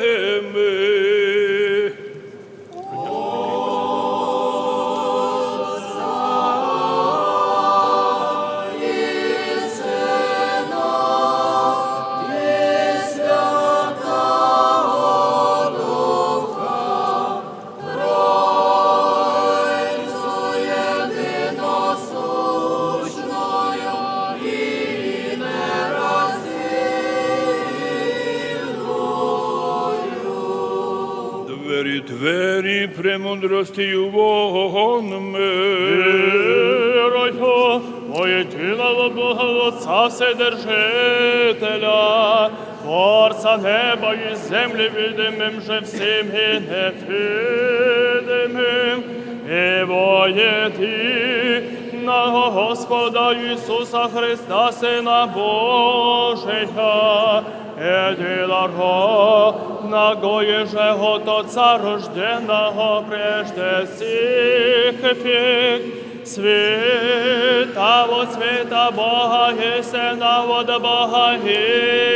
Двери, двери премудрости вон мы. Верую во единого Бога Отца Вседержителя, Творца неба и земли, видимым же всем и невидимым, и во единого Господа Иисуса Христа, Сына Божия, единородного и же от Отца рожденного прежде всех век, святого света Бога истинного, от Бога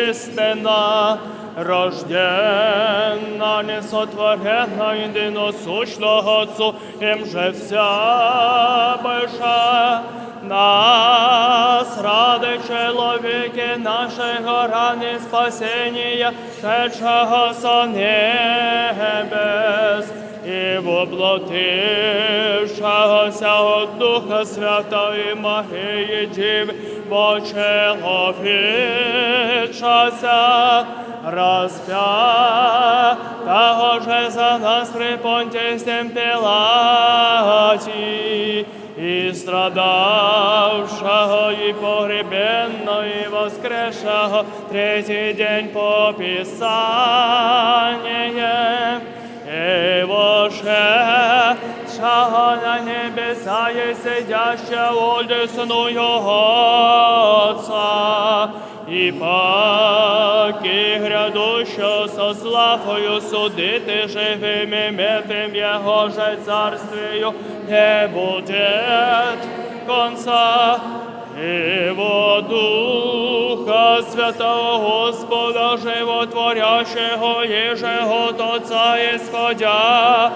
истинно рожденного, несотворенного, единосущного Отцу, им же вся быша нас ради человеки нашего ради спасения, шедшего со небес и воплотившегося от Духа Святой Марии Девы, вочеловечившегося, распятого же за нас при Понтийском Пилате, и страдавшего, и погребенного, и воскресшего третий день по Писаниям, и вошедшего на небеса, и сидящего одесную Отца, и паки грядущего со славою судить и живым и мертвым, Его же царствию не будет конца, и во Духа Святого Господа, животворящего и же от Отца исходящего,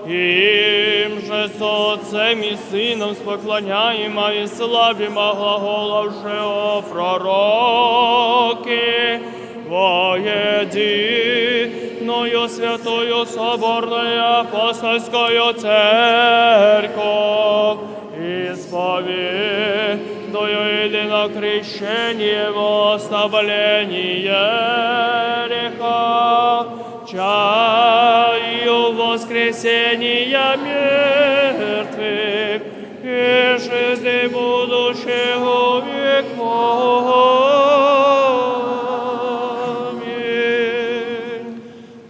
им же с Отцем и Сыном с поклоняемой и славимой глаголовшего пророки, во единую святую соборную апостольскую церковь, исповедую едино крещение во оставление грехов, чаю воскресения мертвых и жизни будущих веков. Аминь.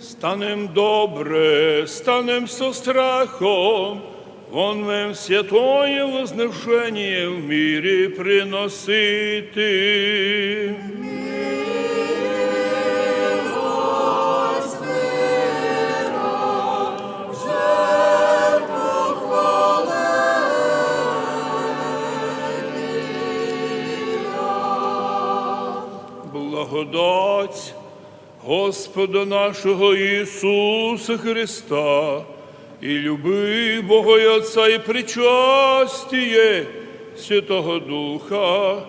Станем добре, станем со страхом, вон мем святое возношение в мире приносит. Благодать Господа нашего Иисуса Христа и любви Бога и Отца и причастие Святого Духа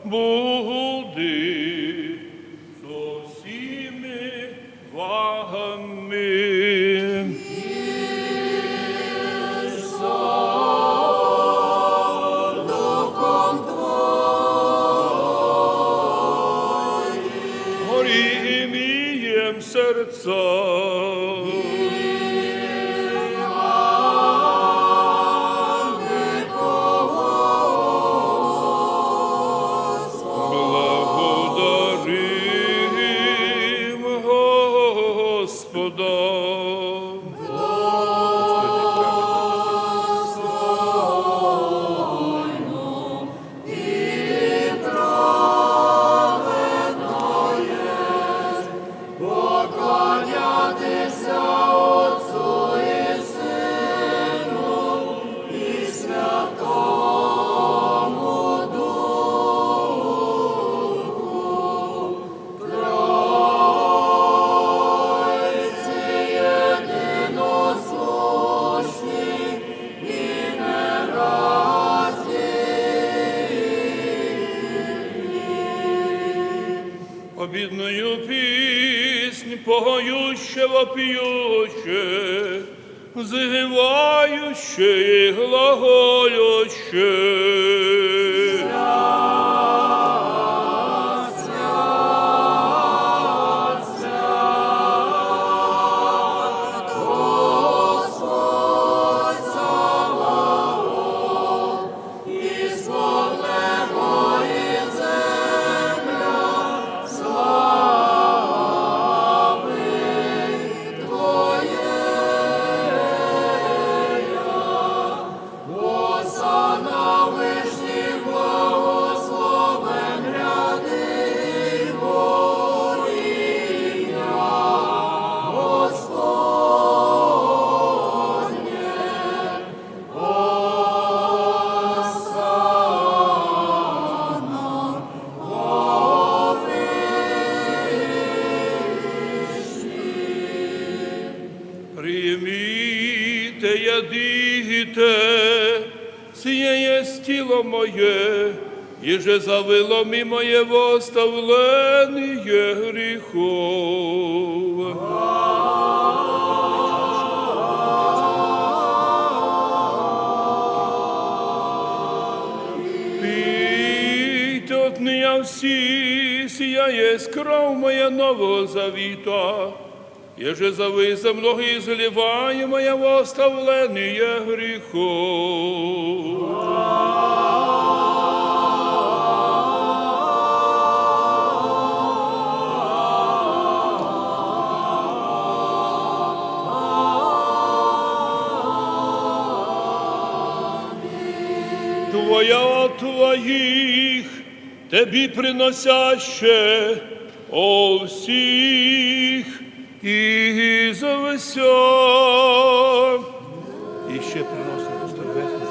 будет со всеми вами. Гори имеем сердца. Благодарим Господа. Поющего, пьющего, взывающего, глаголющего. Примите, едите, сие есть тело мое, еже за вылом и моего оставления грехов. Пейте от меня все, сия есть кровь моя Нового Завета, еже за вас и за многих изливаемая во оставление грехов. Твоя от твоих, тебе приносящее, о всех и за всё. Еще приносим, пустой весь.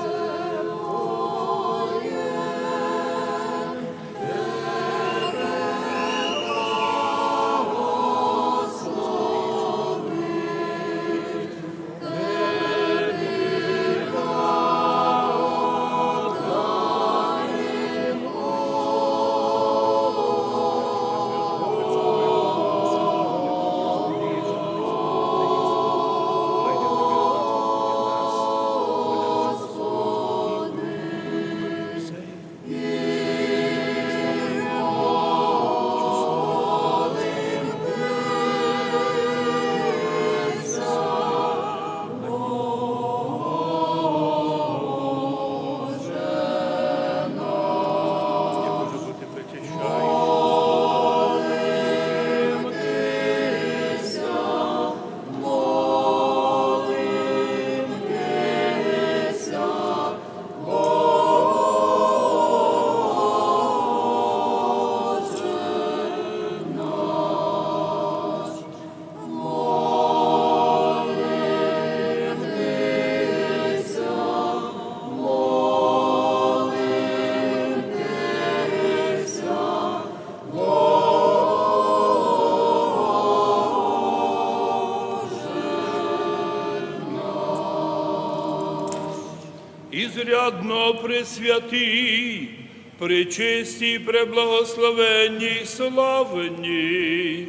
Изрядно пресвятый, пречистый, преблагословенней, славней,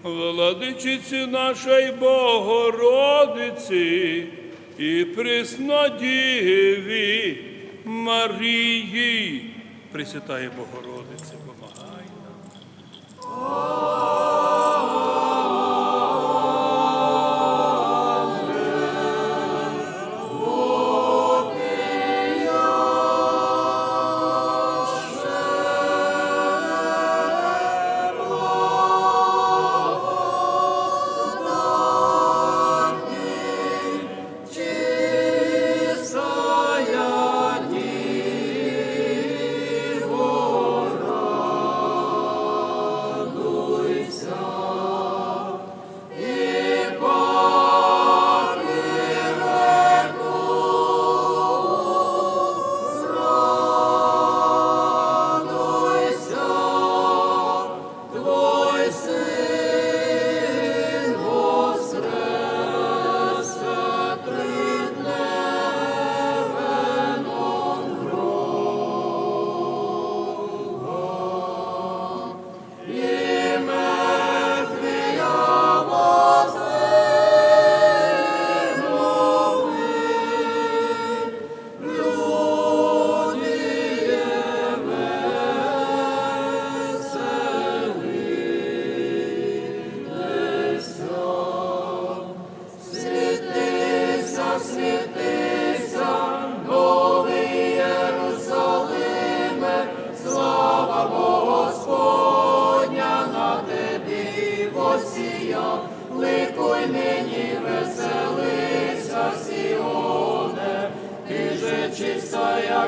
Владычицы нашей Богородицы и Преснодеве Марии. Пресвятая Богородица, помогай нам.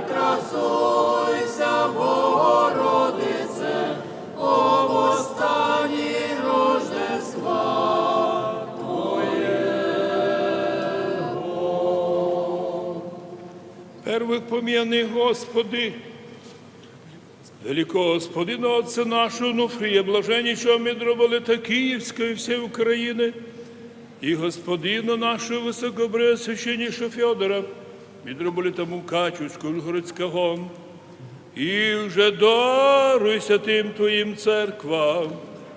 Красуйся, Богородице, о восстании Рождества Твоего. Первых помянутых, Господи, великого Господина, Отца нашего Нуфрия, блаженнейшего митрополита Киевского и всей Украины, и господина нашего высокопреосвященнейшего Федора, митрополита Мукачевского, Ужгородского, и уже даруй святым Твоим церквам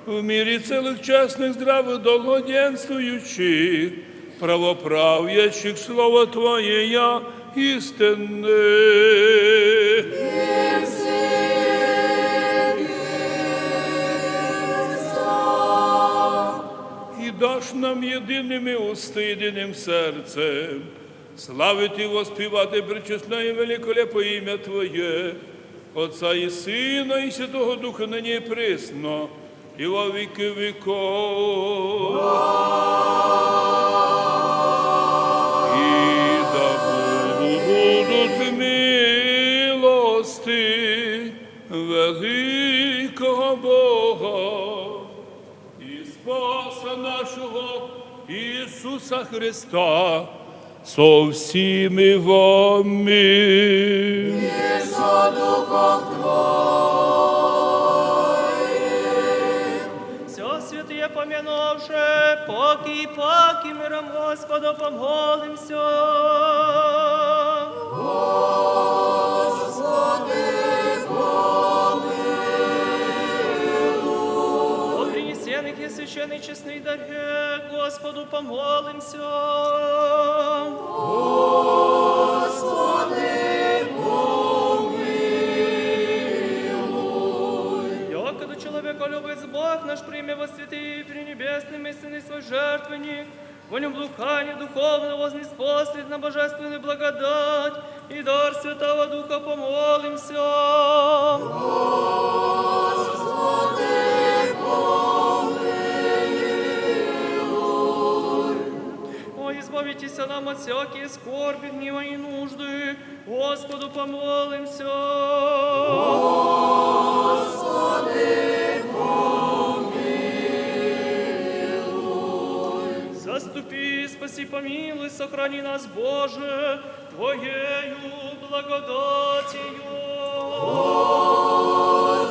в мире целых, честных, здравых, долгоденствующих, правоправящих слово Твоея истины. И дашь нам едиными усты, единым сердцем славить и воспевать и пречестное и великолепное имя Твое, Отца и Сына и Святого Духа, ныне и присно, и во веки веков. И да будут милости великого Бога и Спаса нашего Иисуса Христа со всеми вами. И со Духом Твоим. Все святые помянувшие, поки и паки миром Господу помолимся. Господи, помилуй. О принесенных и священной честной даре Господу помолимся. Господи, помилуй. Якоду человеколюбец Бог наш, прими во святые и пренебесные истины свой жертвенник, во нем блукание духовное вознеспоследь на божественную благодать и дар Святого Духа помолимся. Господи, помилуй. О, избавитесь нам от всякие скорби, гнева и нужды, Господу помолимся. Господи, помилуй. Заступи, спаси, помилуй, сохрани нас, Боже, Твоею благодатью.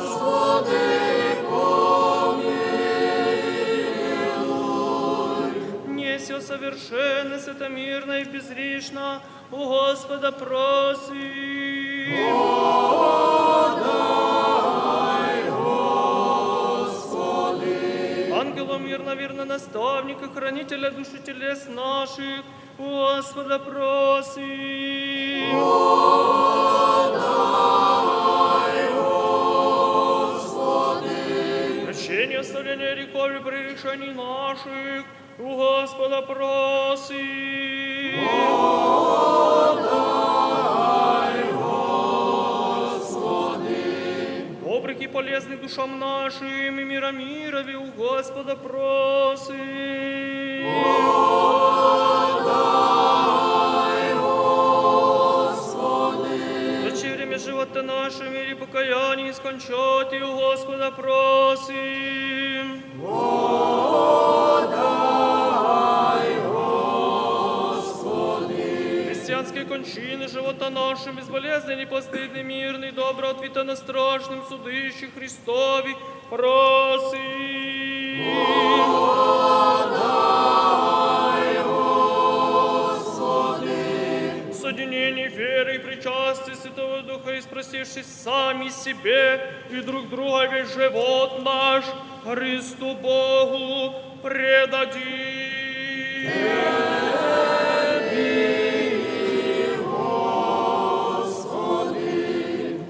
Господи, помилуй. Не всё совершенно, святомирно и безгрешно у Господа просим. Подай, Господи. Ангела мирного, верного наставника, хранителя душ и телес наших, у Господа просим. Подай, Господи. Прощение, оставление грехов и прегрешений наших, у Господа просим. Подай, Господи. Добрых и полезных душам нашим и мира мирови у Господа просим. Подай, Господи. Прочи время живота нашего в мире покаяния и скончати у Господа просим. Подай, Господи. Христианские кончины живота нашим, безболезненный, непостыдный, мирный, доброго ответа на страшном судище Христови просим. Подай, Господи. Соединение веры и причастия Святого Духа, и спросившись сами себе и друг друга, весь живот наш Христу Богу предадим. Господи.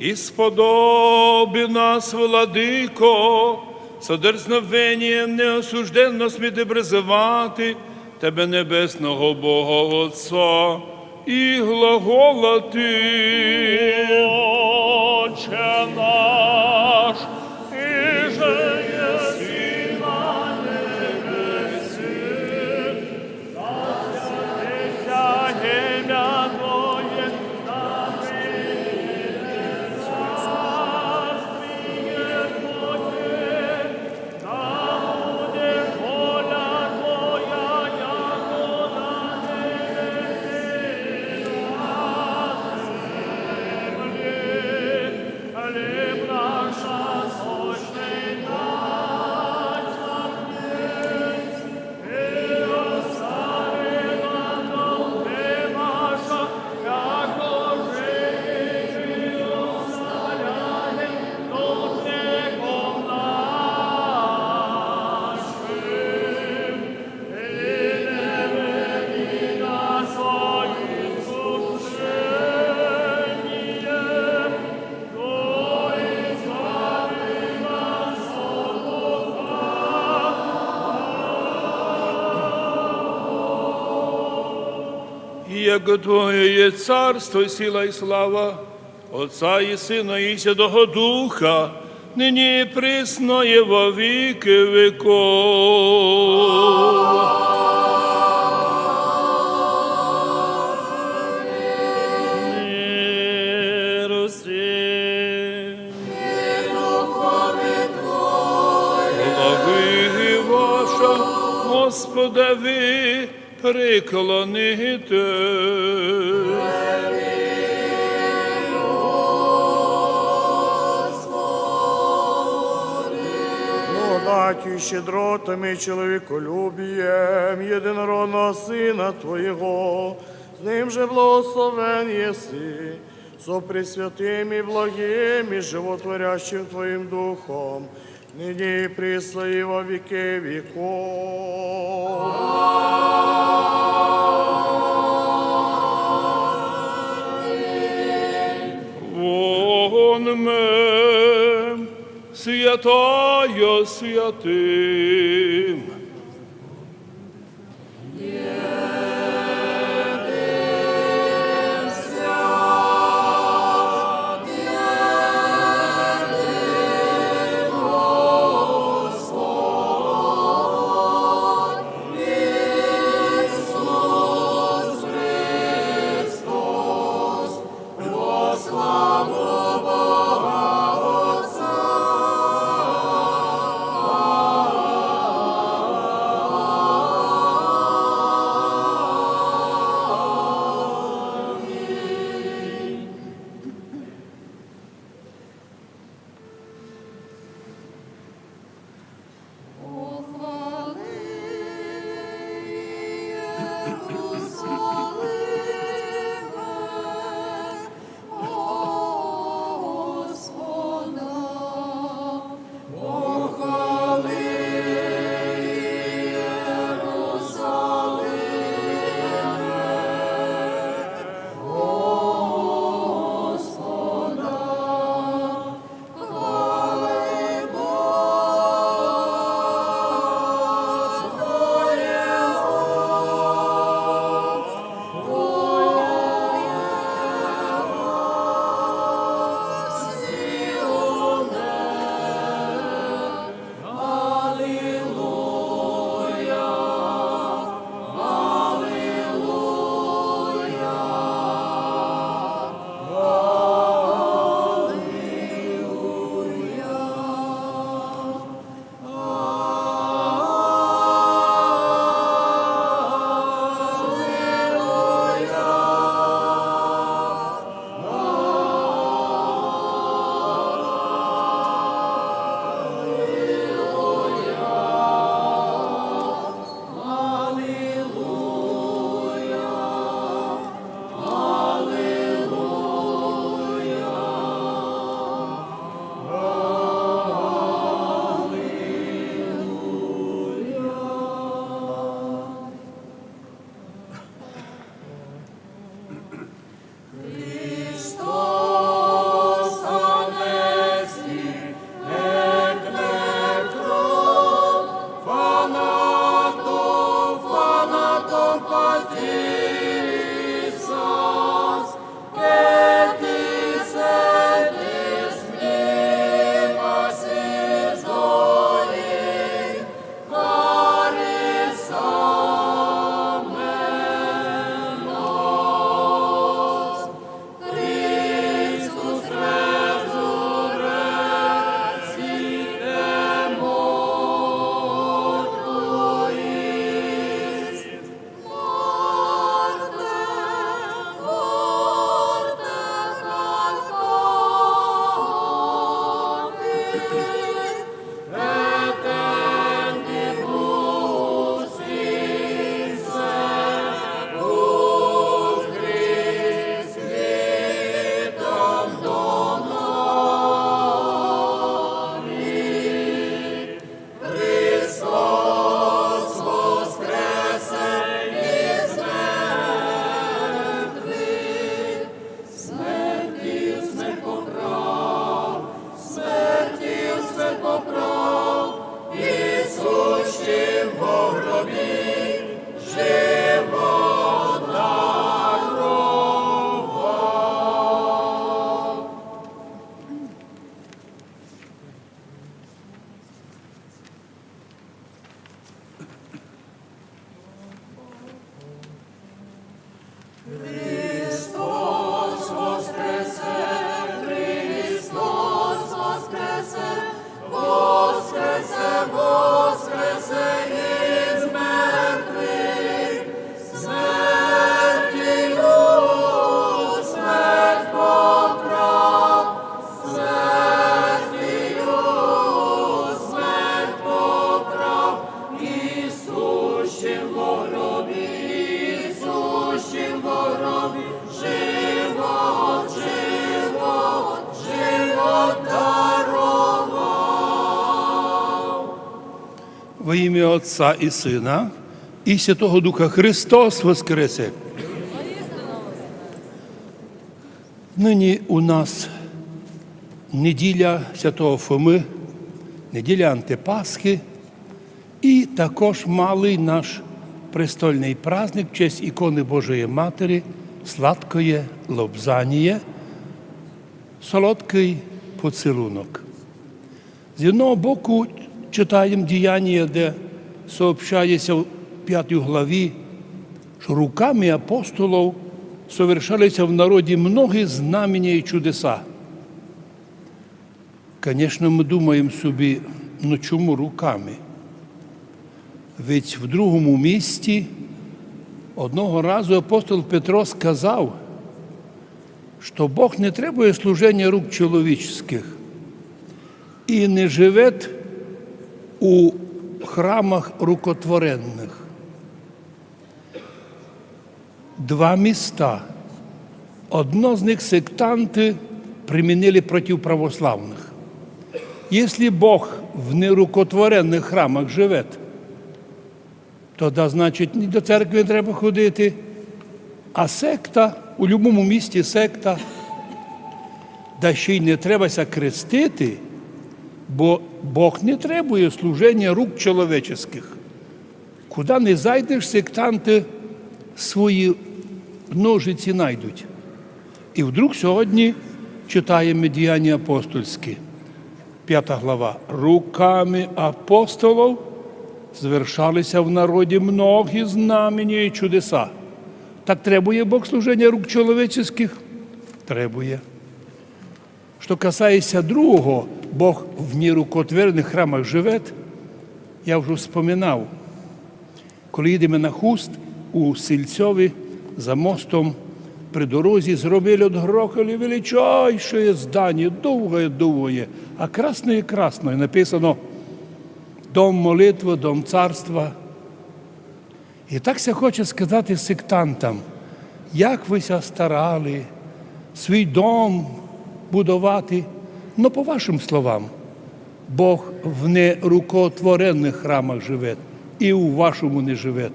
Исподоби нас, Владыко, со дерзновением неосужденно сміти призывати Тебе, небесного Бога Отца, и глаголати: Отче наш, иже еси на небесах, да святится имя Твое, да Яко Твое есть царство и сила и слава, Отца и Сына и Святого Духа, ныне и присно и во веки веков. Мир всем. Главы ваша, Господа, вы преклонитесь. Благодатью, щедротами, человеколюбием единородного Сына Твоего, с Ним же благословен еси, со Пресвятым и Благим и Животворящим Твоим Духом, ныне и присно и во веки веков. Аминь. Вон мем святая святым. Во имя Отца и Сына и Святого Духа. Христос воскресе! Ныне у нас неделя Святого Фомы, неделя Антипасхи, и також малый наш престольный праздник в честь иконы Божией Матери, сладкое лобзание, солодкий поцілунок. З одного боку читаем Деяния, де сообщается в пятой главе, что руками апостолов совершались в народе многие знамения и чудеса. Конечно, мы думаем собі, ну чому руками? Ведь в другому місці одного разу апостол Петро сказав, что Бог не требує служения рук чоловіческих і не живет у храмах рукотворенных. Два места. Одно з них сектанты применили против православных. Если Бог в нерукотворенных храмах живет, тогда, значить, ні до церкви не треба ходити, а секта, у любому місці секта, да ще й не треба ся крестити, бо Бог не требує служения рук чоловіческих. Куда не зайдеш, сектанты свої ножиці найдуть. І вдруг сьогодні читаєме Діяння апостольські, пята глава. Руками апостолов звершалися в народі многі знамення і чудеса. Так требує Бог служения рук чоловіческих? Требує. Што касається другого, Бог в нерукотворенных храмах живет, я вже вспоминав. Коли їдеме на Хуст, у Сільцьові за мостом при дорозі зробили, отгрохали величайшее здание, довгое-довгое, а красное-красное, написано «Дом молитвы, дом царства». І так ся хоче сказати сектантам: як вы ся старали свій дом будовати, но по вашим словам, Бог в нерукотворенных храмах живет і у вашому не живет.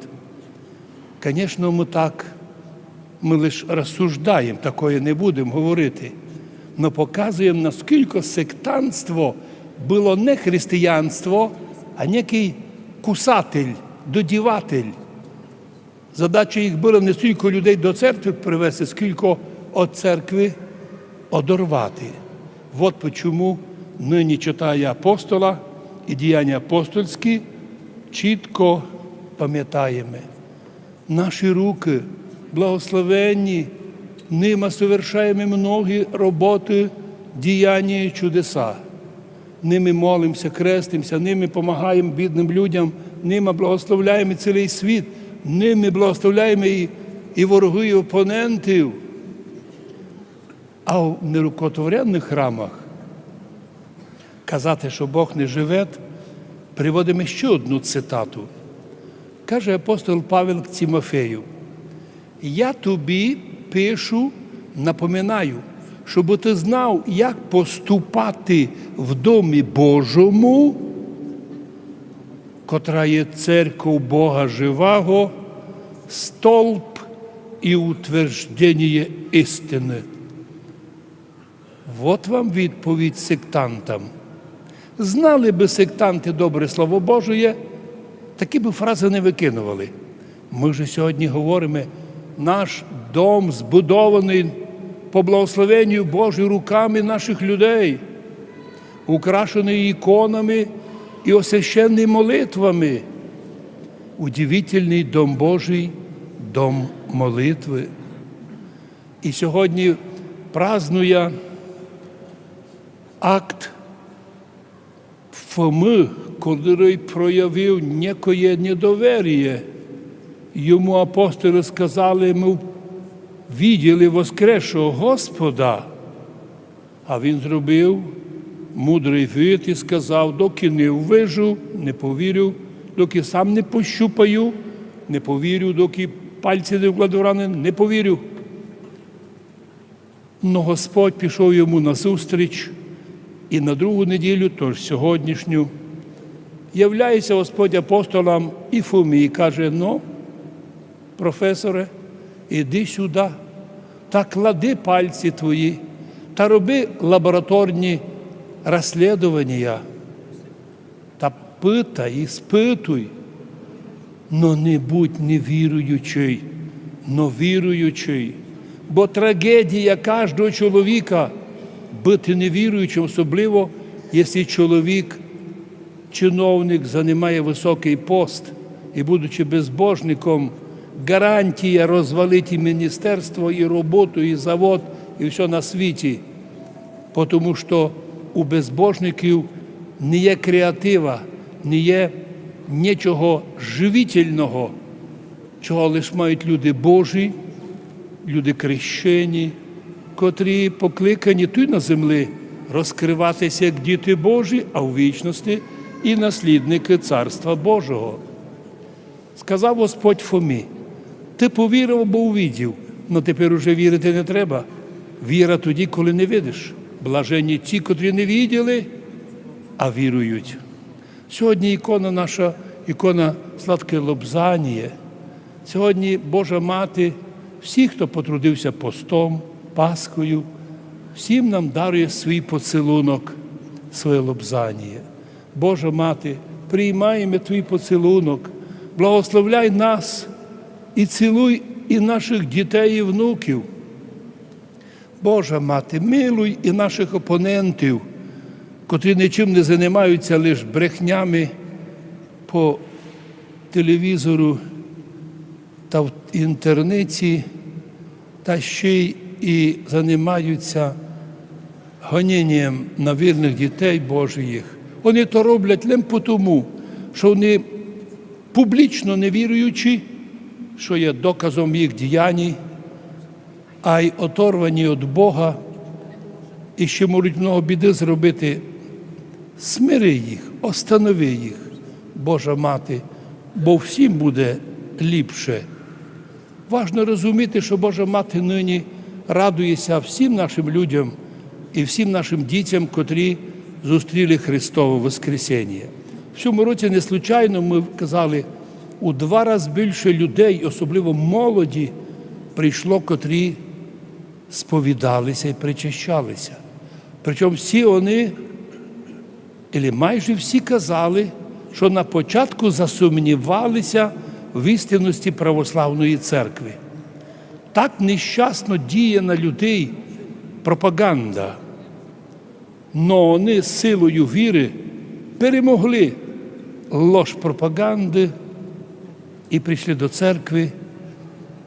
Конечно, мы так, мы лиш розсуждаєме, такоє не будеме говорити, но показуєме, наскілько сектантство было не християнство, а некий кусатель, додіватель. Задача їх была не стілько людей до церкви привести, скілько від церкви одорвати. Вот почему нині, читая апостола і Діяння апостольські, чітко пам'ятаєме: наші руки благословенні, нима совершаєме многі роботы, діяння і чудеса. Ними молимося, крестимося, ними помагаєме бідным людям, ними благословляєме цілий світ, ними благословляєме і, і ворогів, і опонентів. А в нерукотворенных храмах казати, што Бог не живет, приводиме ще одну цитату. Каже апостол Павел к Тимофею: «Я тобі пишу, напоминаю, щоби ти знав, як поступати в Домі Божому, котра є церков Бога живого, столб і утвержденіє істины». Вот вам відповідь сектантам. Знали бы сектанты добре Слово Божоє, такі бы фразы не выкидували. Мы же сьогодні говориме: наш дом збудованый по благословенню Божій руками наших людей, украшенный іконами і освященный молитвами. Удивительный дом Божий, дом молитвы. І сьогодні, празднуя акт Фомы, котрый проявив некоє недоверіє, йому апостолы сказали: «Мы видели воскресшего Господа». А він зробив мудрый вид і сказав: «Доки не увижу, не повірю, доки сам не пощупаю, не повірю, доки пальці не вкладу в рани, не повірю». Но Господь пішов йому назустріч, і на другу неділю, тож сьогоднішню, Являйся, Господь, апостолом и Фомии, каже: «Ну, профессоре, иди сюда, та клади пальцы твои, та роби лабораторные расследования, та пытай, испытуй, но не будь неверующий, но верующий». Бо трагедия каждого человека быти неверующим, особливо если человек чиновник, занимая высокий пост, и будучи безбожником, гарантия развалить и министерство, и работу, и завод, и все на свете. Потому что у безбожників не є креатива, не є нічого живительного, чого лиш мають люди Божі, люди крещені, котрі покликані тут на землі розкриватися як діти Божі, а у вічності і наслідники Царства Божого. Сказав Господь Фомі: «Ти повірив, бо увидів, но тепер уже вірити не треба. Віра тоді, коли не видиш. Блаженні ті, котрі не виділи, а вірують». Сьогодні ікона наша, ікона Сладке Лобзаніє. Сьогодні Божа Мати, всі, хто потрудився постом, Пасхою, всім нам дарує свій поцілунок, своє лобзаніє. Божа Мати, приймаємо твій поцілунок, благословляй нас і цілуй і наших дітей, і внуків. Божа Мати, милуй і наших опонентів, котрі нічим не займаються, лише брехнями по телевізору та в інтернеті, та ще й і займаються гонінням на вірних дітей Божих. Вони то роблять лише тому, що вони публічно не віруючі, що є доказом їх діянь, а й оторвані від Бога, і ще можуть много біди зробити. Смири їх, останови їх, Божа Мати, бо всім буде ліпше. Важно розуміти, що Божа Мати нині радується всім нашим людям і всім нашим дітям, котрі зустріли Христово Воскресіння. В цьому році не случайно ми казали, у два рази більше людей, особливо молоді, прийшло, котрі сповідалися і причащалися. Причому всі вони, або майже всі, казали, що на початку засумнівалися в істинності православної церкви. Так нещасно діє на людей пропаганда. Но вони силою віри перемогли ложь пропаганди і прийшли до церкви,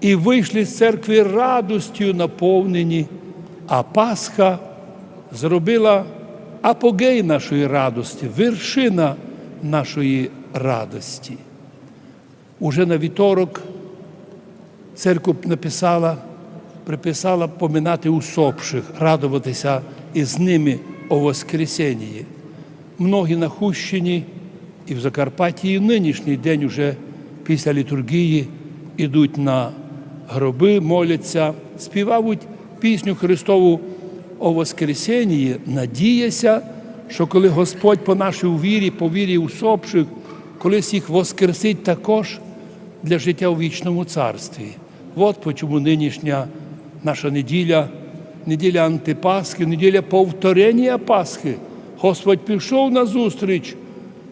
і вийшли з церкви радостю наповнені. А Пасха зробила апогей нашої радості, вершина нашої радості. Уже на вівторок церковь написала, приписала поминати усопших, радоватися із ними о воскресенії. Многі на Хущині і в Закарпатті і в нинішній день уже після літургії йдуть на гроби, моляться, співають пісню Христову о воскресенії, надіяся, що коли Господь по нашій вірі, по вірі усопших, колись їх воскресить також для життя у вічному царстві. От почому нинішня наша неділя, неділя антипасхи, неділя повторення Пасхи. Господь пішов назустріч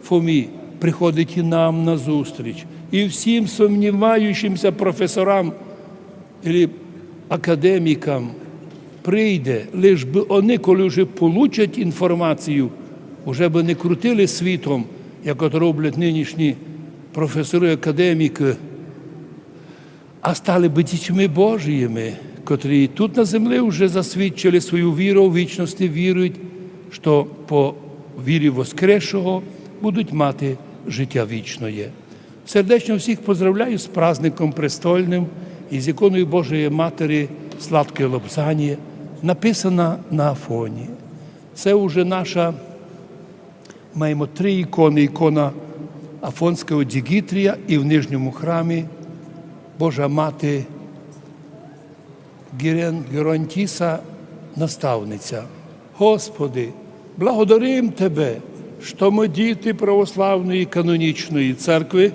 Фомі, приходить і нам назустріч. І всім сумніваючимся професорам или академікам прийде, лиш би вони, коли вже получать інформацію, вже би не крутили світом, як от роблять нинішні професори, академіки, а стали би дітьми Божіми, котрі тут на землі вже засвідчили свою віру в вічності, вірують, що по вірі воскресшого будуть мати життя вічноє. Сердечно всіх поздравляю з праздником престольним і з іконою Божої Матері Сладке Лобзаніє, написана на Афоні. Це вже наша, маємо три ікони. Ікона Афонського Дігітрія і в нижньому храмі Божа Мати Герен-, Геронтіса, наставниця. Господи, благодарим Тебе, что мы дети православной и каноничной церкви.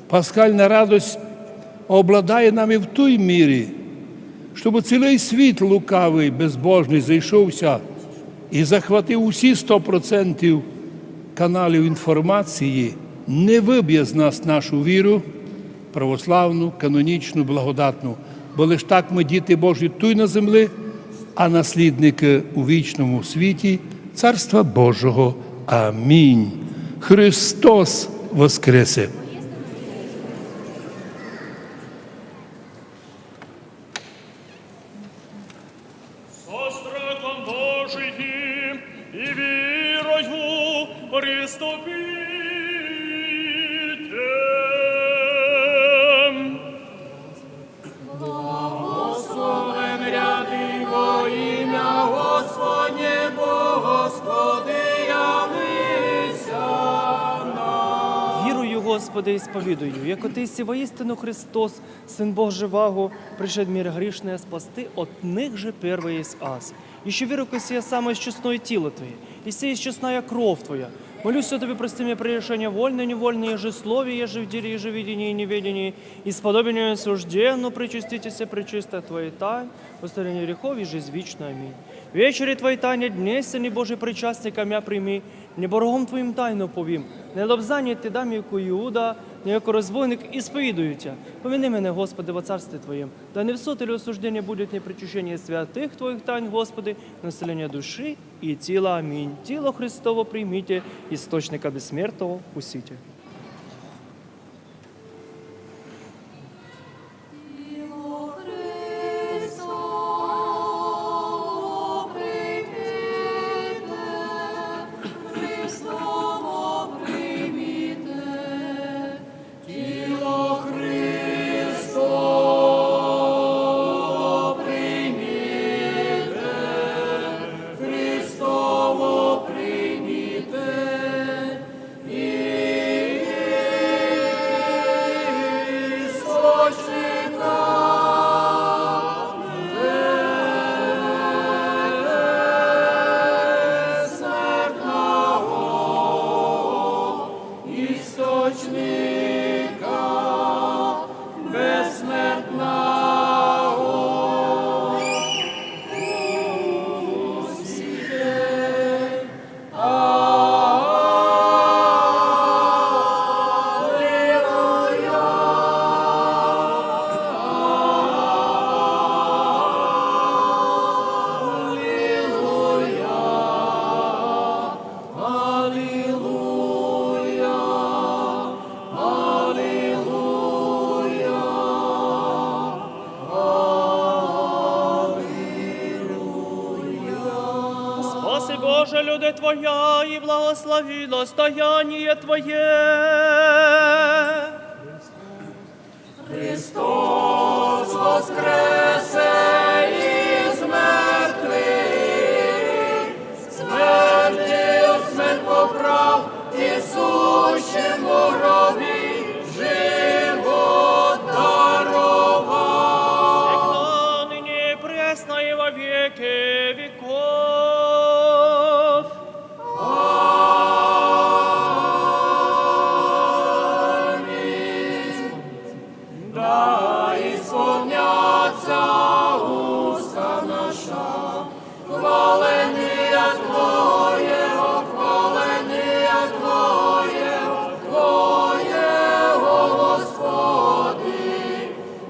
Пасхальная радость обладает нами в той мере, чтобы целый світ лукавый, безбожный зайшовся і захватив усі сто процентів каналів інформації, не выб'є з нас нашу віру, православну, канонічну, благодатну. Бо лиш так ми діти Божі туй на землі, а наслідники у вічному світі Царства Божого. Амінь. Христос воскресе! Со страхом Божиим и верою приступите. Благословен ряди во имя Господне, бо Господи явися нам. Вірую, Господи, і сповідую, як Ти єси воістину Христос, Син Божий, пришед в мир грішный спасти одних же первый єси ас. Іщи вірую, ко сія самая честное тіло Твоє, і сія честная кров Твоя. Молюся Тобі, прости мені прегрішення вольне, невольне, єже слові, єже в ділі, єже в видінні і невидінні, і сподобленню осужденну, причаститеся, пречиста Твоя тайн, оставлення гріхов і жизнь вічна. Амінь. Вечері Твоя тайні днесь, Сині Божий, причастником мя прийми, неборгом Твоїм тайну повім, не лобзані Ти дам, яко Іуда, не яко розбойник, і сповідую Тя. Помяни мене, Господи, во Царстві Твоїм, да не в суд или осуждение будет, но причащение святых Твоїх тайн, Господи, на исцеление души и тела. Аминь. Тіло Христово прийміте, істочника безсмертного вкусіте. Спаси, Боже, люди Твоя, и благослови достояние Твоє. Христос воскресе из мертвых, смертью смерть поправ, и сущим в гробе живот даровал. Всегда, ныне и пресно и во веки веков. Аминь. Да исполнятся уста наша хваления Твоего, хваления Твоего, Твоего, Господи,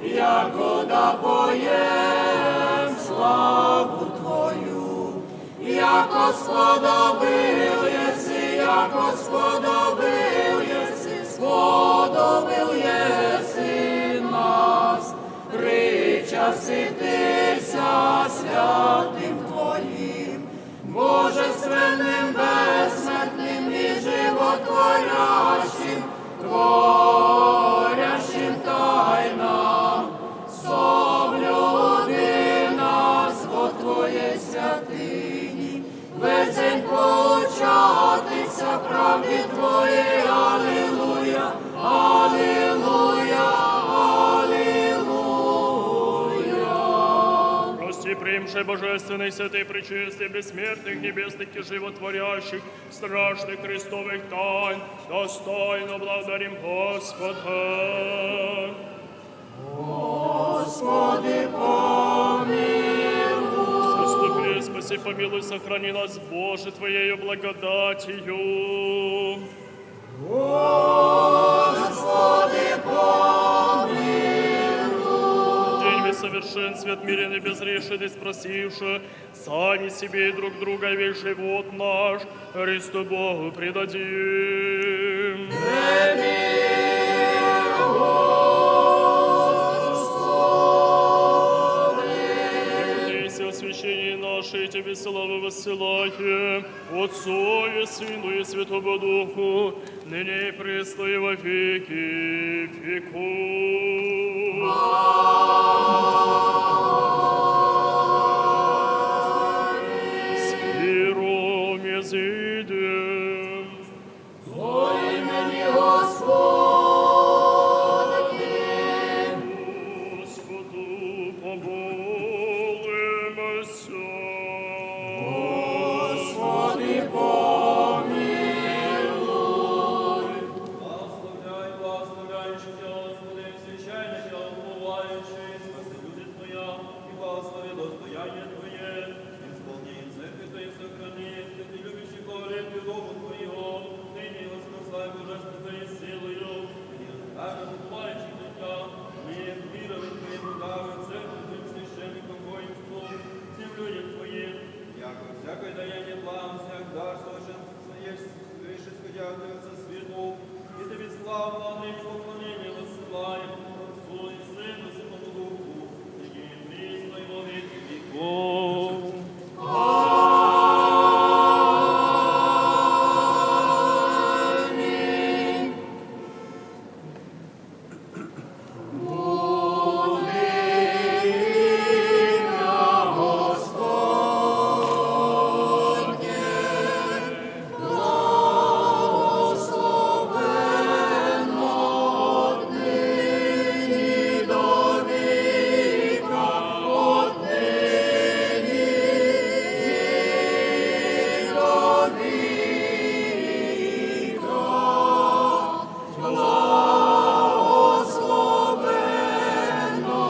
якода поем славу Твою. Яко сподобил еси, яко сподобил еси, сподобил еси нас причаститися святым Твоим, божественным, бессмертным и животворящим, творящим тайнам, соблюди нас во Твоей святыне, весь день поучатися правде Твоей. Божественных, святых, пречистых, бессмертных, небесных и животворящих, страшных Христовых тайн, достойно благодарим Господа. Господи, помилуй. Заступи, спаси, помилуй, сохрани нас, Боже, Твоею благодатью. Господи, помилуй. День без совершенств, свет мирен и безгрешен, и спросивши, сами себе и друг друга весь живот наш Христу Богу предадим. Прими, Господи. Все освящение наше и Тебе славу высылаем, Отцу и Сыну и Святому Духу, ныне и присно и во веки веков. Аминь. С миром изыдем. Во имени Господне. Господу помолимся. Господи, помилуй. Благословляй благословляющих Тебя, Господи, всесильный Тебя, уповающий, спаси люди Твоя, и благослови достояние Твое, исполни церковь Твою, сохрани, святи любящих говорит Дому Твоего, ныне и во спасай божественной Твоей силою, и оставь уповающих на Тебя, мы веровать Твоему дару, церковь Твоим священникам, воинству, всем людям Твоим, яко всякое даяние благом всех дарствующим есть, грешит, сходя от Отца Святого, и Тебе славу, хвалу и поклонение высылаем, Отцу и Сыну и Святому Духу, ныне и присно и во веки веков. Аминь. Благословенно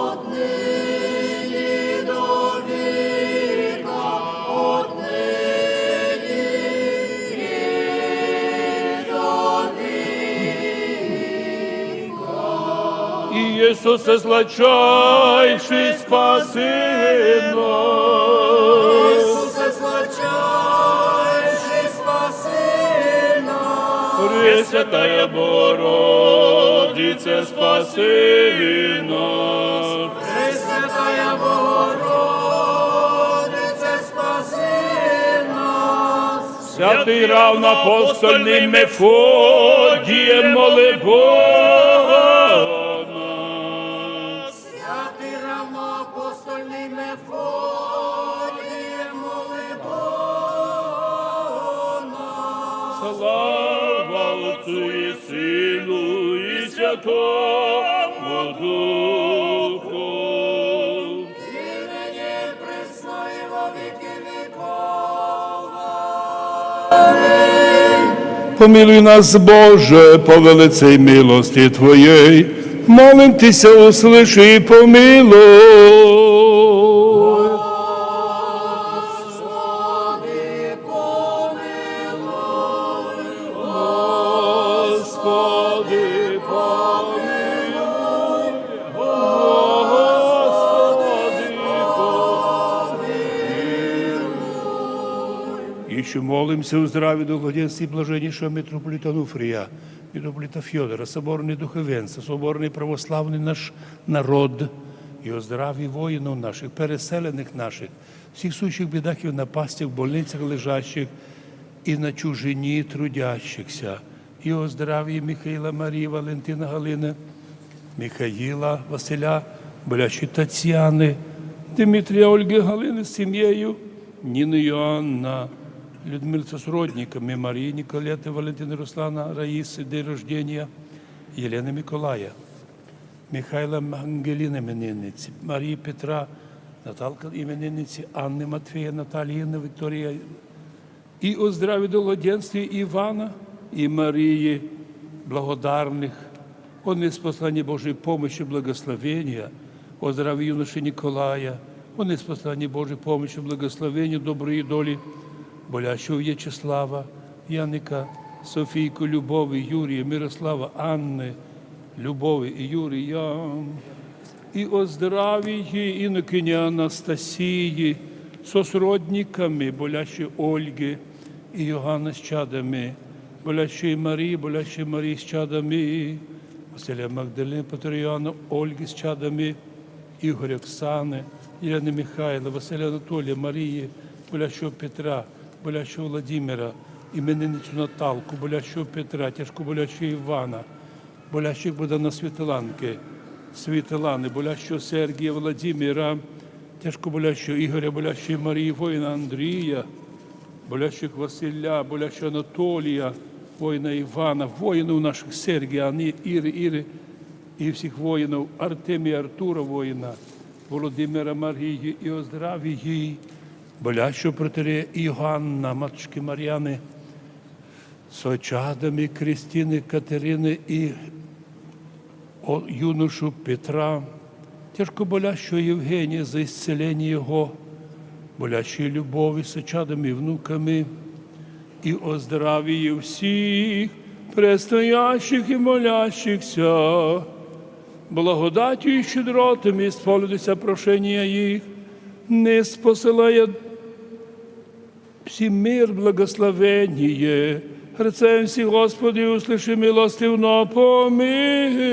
отныне до века, отныне и до века. Иисусе, сладчайший, спаси нас. Иисусе, сладчайший, спаси нас. Пресвятая Богородица, спаси нас. Пресвятая Богородица, спаси нас. Святый равноапостольный Мефодий, моли Бога о нас. Святый равноапостольный Мефодий, моли Бога о нас. Слава Отцу и Сыну и Святому Духу. И ныне и присно и во веки веков. Аминь. Помилуй нас, Боже, по великой милости Твоей. Молимся, услыши и помилуй. Господи, помилуй. Господи, помилуй. Господи, помилуй. Ещё молимся о здравии и благоденствии блаженнейшего митрополита Ануфрия, митрополита Фёдора, соборное духовенство, соборный православный наш народ, и о здравии воинов наших, переселенных наших, всех сущих в бедах и в напастях, в больницах лежащих и на чужине трудящихся, и о здравии Михаила, Марии, Валентина, Галины, Михаила, Василя, болящей Татьяны, Дмитрия, Ольги, Галины с семьею, Нины, Иоанна, Людмилы со сродниками, Марии, Николеты, Валентины, Руслана, Раисы, день рождения, Елены, Миколая, Михаила, Ангелины, именинницы, Марии, Петра, Наталка, именинницы Анны, Матфея, Натальи, Инны, Виктория, и о здравии долгоденствии Ивана и Марии Благодарных, о неспослании Божьей помощи благословения, о здравии юноши Николая, о неспослании Божьей помощи благословения, доброй доли, болящего Вячеслава, Яника, Софийку, Любови, Юрия, Мирослава, Анны, Любови и Юрия, и о здравии инокини Анастасии со сродниками, болящей Ольге и Иоанна с чадами, болящей Марии, болящей Марии с чадами, Василия Магдалины, патриарха Иоанна, Ольги с чадами, Игоря, Оксаны, Елены, Михаила, Василия, Анатолия, Марии, болящего Петра, болящего Владимира, именинницу Наталку, болящего Петра, тяжко болящего Ивана, болящих Богдана, Светланки, Светланы, болящего Сергия, Владимира, тяжко болящего Игоря, болящей Марии, воина Андрея, болящих Василия, болящего Анатолия, воина Ивана, воинов наших Сергия, Ани-, Иры, Иры, и всех воинов, Артемия, Артура, воина, Владимира, Марии и о здравии, болящего протоиерея Иоанна, матушки Марианы, со чадами Кристины, Катерины и о юношу Петра, тяжко болящего Евгения за исцеление его, болящей Любови со чадами и внуками, и о здравии всех предстоящих и молящихся, благодатью и щедротами исполнитесь прошения их, не спосылая всем мир, благословение. Рыцарь всех, Господи, услыши, милостивно помилуй.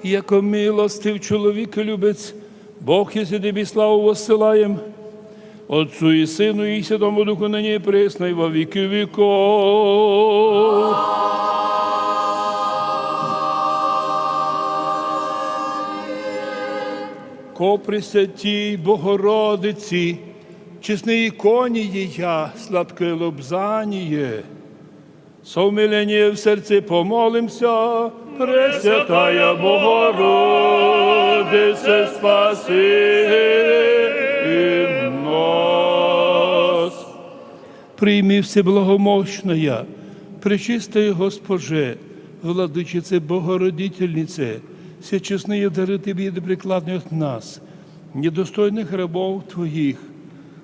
Яко милостив, чоловеколюбец, Бог есть, и Тебе славу воссылаем, Отцу и Сыну и Святому Духу, ныне и пресно и во веки веков. Ко Пресвятей Богородице, честные иконе ея, сладкое лобзание, со умилением в сердце помолимся, Пресвятая Богородице, спаси нас. Прими, Всеблагомощная, Пречистая Госпоже, Владычице, Богородительнице, все честные дары Тебе прикладывают нас, недостойных рабов Твоих,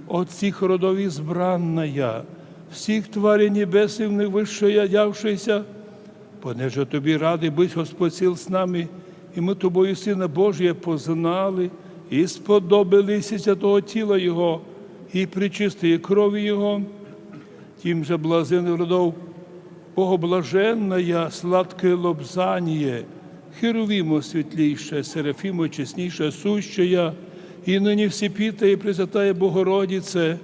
от всех родов избранная, всех тварей небесных высшая явшаяся, понеже Тобі радый бысь, Господь сил с нами, и мы Тобою, Сына Божия, познали, и сподобились Святого Тіла Його и Пречистой Крови Його, тим же блаженных родов Бога блаженная, сладкое лобзание, Херувиму светлейшая, Серафиму честнейшая сущая, и ныне всепитая и Пресвятая Богородице,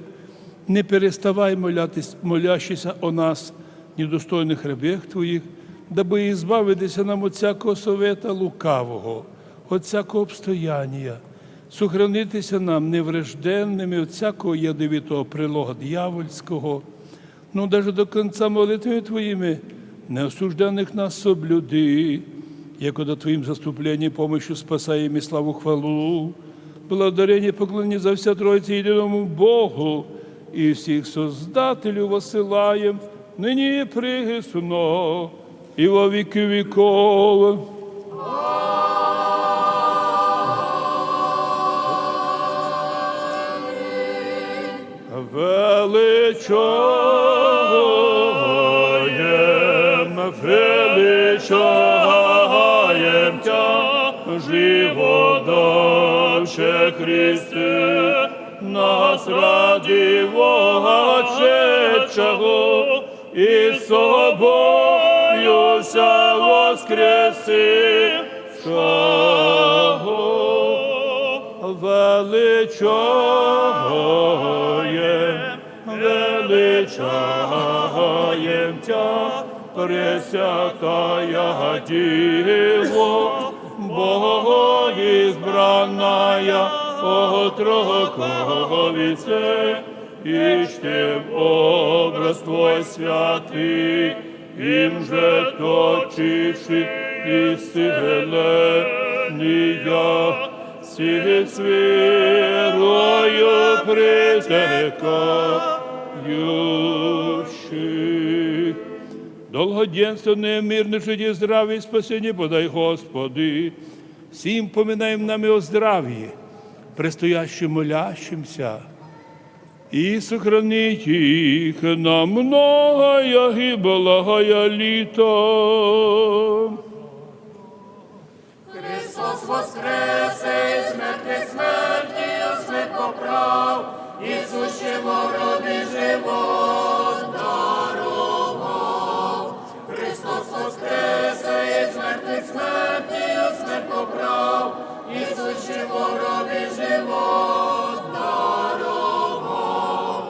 не переставай молятись, молящийся о нас, недостойных рабех Твоих, дабы избавитися нам от всякого совета лукавого, от всякого обстояния, сохранитися нам неврежденными от всякого ядовитого прилога дьявольского, но даже до конца молитвами Твоими неосужденных нас соблюди, якода Твоим заступлением, помощью спасаем и славу, хвалу, благодарение, поклонение за вся Троица единому Богу и всех Создателю воссылаем, ныне и присно, и во веки веков. Величаєм, величаєм Тя, живот давше Христе, нас ради Бога чечего, и с Тобою вся воскресившего. Величаєм, величаєм Тя, Пресвятая Дева, Богоизбранная, отроколице, истем образ Твой святый, им же точивший исцеление, всех с верою пресекающих. Долгоденственное мирное житие, здравие и спасение подай, Господи. Всем поминаем нами о здравии, предстоящем молящимся, и сохрани их на многое и благое лето. Христос воскресе из мертвых, смертью смерть поправ, и сущему в гробе живот даровал. Христос воскресе из мертвых, смертью смерть поправ, и сущему в гробе живот даровал.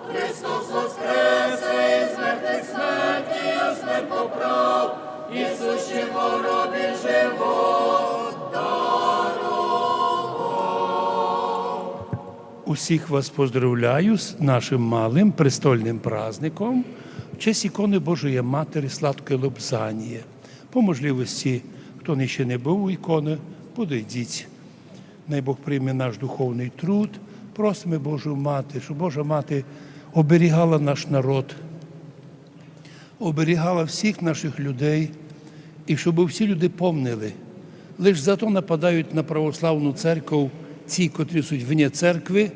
Христос воскресе из мертвых, смертью смерть поправ, и сущему в гробе живот даровал. Усіх вас поздравляю з нашим малим престольним праздником в честь іконы Божої Матері Сладкої Лобзанії. По можливості, хто ще не був у ікони, подойдіть. Най Бог прийме наш духовний труд. Просиме Божу Мати, щоб Божа Мати оберігала наш народ, оберігала всіх наших людей, і щоб всі люди помнили. Лиш зато нападають на православну церкву ці, котрі суть вне церкви,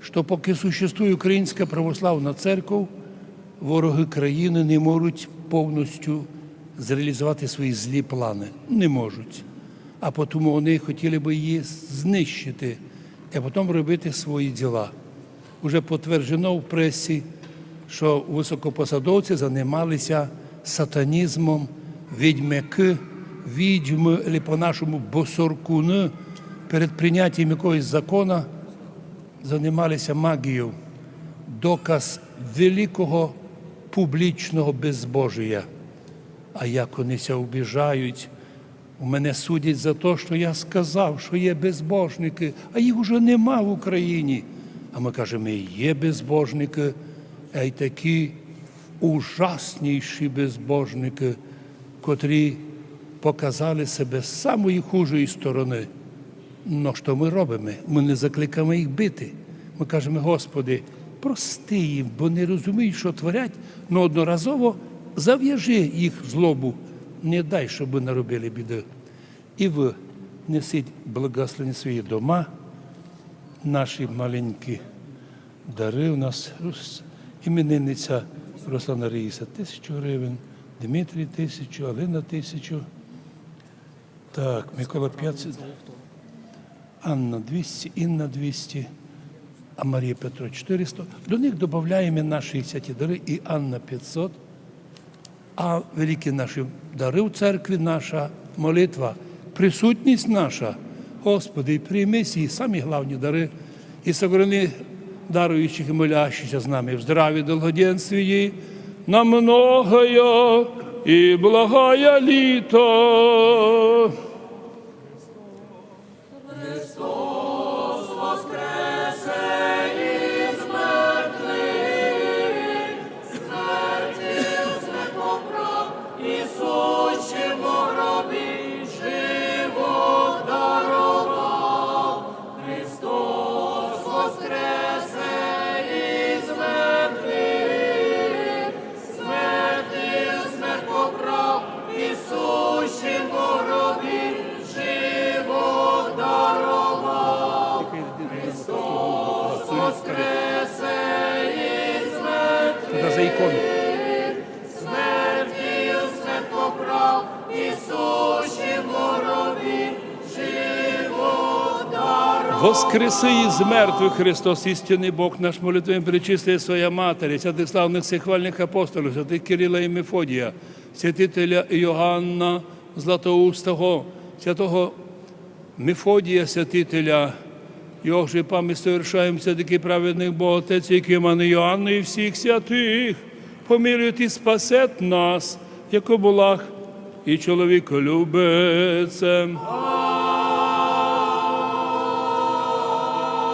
що поки существує Українська православна церква, вороги країни не можуть повністю зреалізувати свої злі плани. Не можуть. А тому вони хотіли би її знищити, а потім робити свої діла. Уже підтверджено в пресі, що високопосадовці займалися сатанізмом, відьмяки, відьми, або по-нашому босоркуни, перед прийняттям якогось закону займалися магією. Доказ великого публічного безбожія. А як вони ся обіжають, у мене судять за те, що я сказав, що є безбожники, а їх уже нема в Україні. А ми кажемо, є безбожники, а й такі ужасніші безбожники, котрі показали себе з самої хужої сторони. Но що ми робимо? Ми не закликаємо їх бити. Ми кажемо: Господи, прости їм, бо не розуміють, що творять, но одноразово зав'яжи їх злобу, не дай, щоб наробили біди. І ви несіть благословення в свої дома, наші маленькі дары. У нас Рус-, іменинниця Руслана Раїса тисячу гривень, Дмитрій тисячу, Аліна тисячу. Так, Микола пятьсот, Анна двести, Інна двести, а Марія Петро чотириста. До них додаємо наші святі дары і Анна пятьсот. А великі наші дары в церкві, наша молитва, присутність наша. Господи, прийми всі самі главні дары і сохрани дарующих і молящихся з нами в здравии, долгоденствии, на многое и благое лето. Христос воскресе из мертвых, смертью смерть поправ, и сущему в гробе живот даровал. Христос воскресе из мертвых, смертью смерть поправ, и сущему в гробе живот даровал. Христос воскресе из мертвых. Туда за икону. Смертью смерть поправ, и сущему в гробе живот даровал. Воскреси из мертвых, Христос, истинный Бог наш, молитвами Пречистой Своей Матери, святых славных всех вольных апостолов, святых Кирилла и Мефодия, святителя Иоанна Златоустого, святого Мефодия святителя, и ох же память совершаем все-таки праведных Бог Отец, Екатерины, Иоанна и всех святых, помилует и спасет нас Якобулах и человеколюбецем.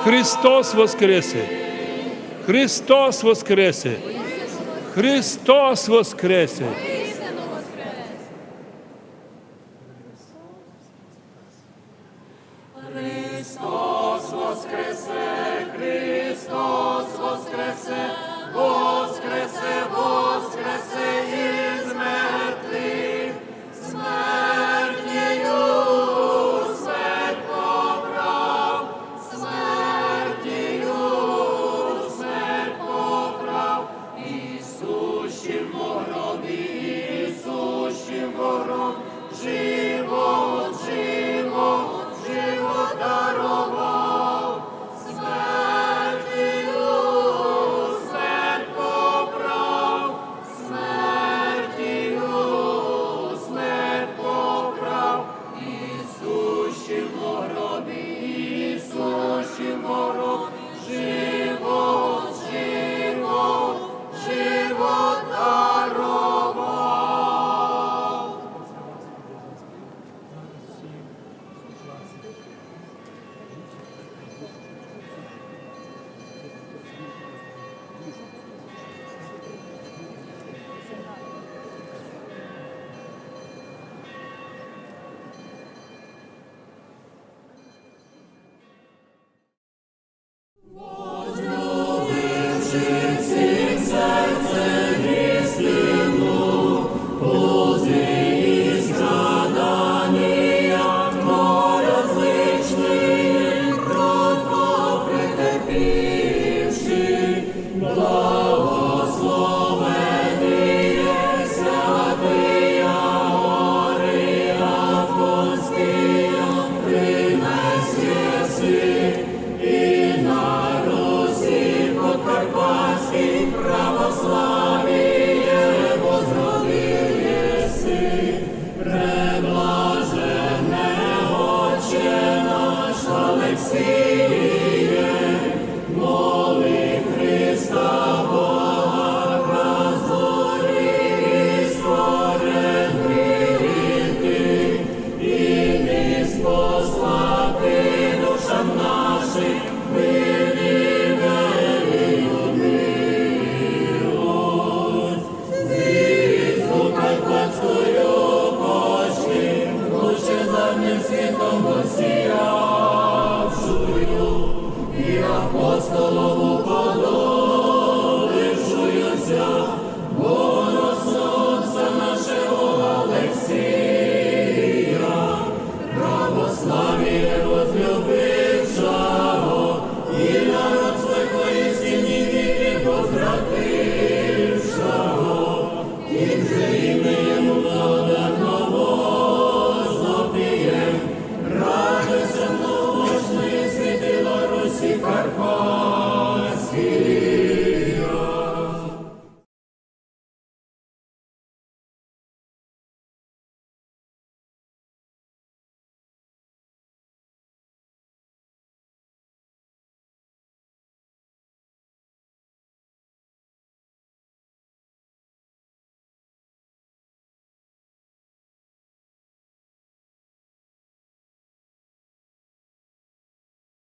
Христос воскресе! Христос воскресе! Христос воскресе! Христос воскресе! Христос воскресе! Воскресе! Воскресе из мертвых! Смертью смерть поправ! Смертью смерть поправ! И сущим в гробе, и сущим в гробе, живот, живот, живот даровал. Смертью смерть поправ! Смертью смерть поправ! И сущим в гробе, и сущим в гробе, живот, живот, живот даровал.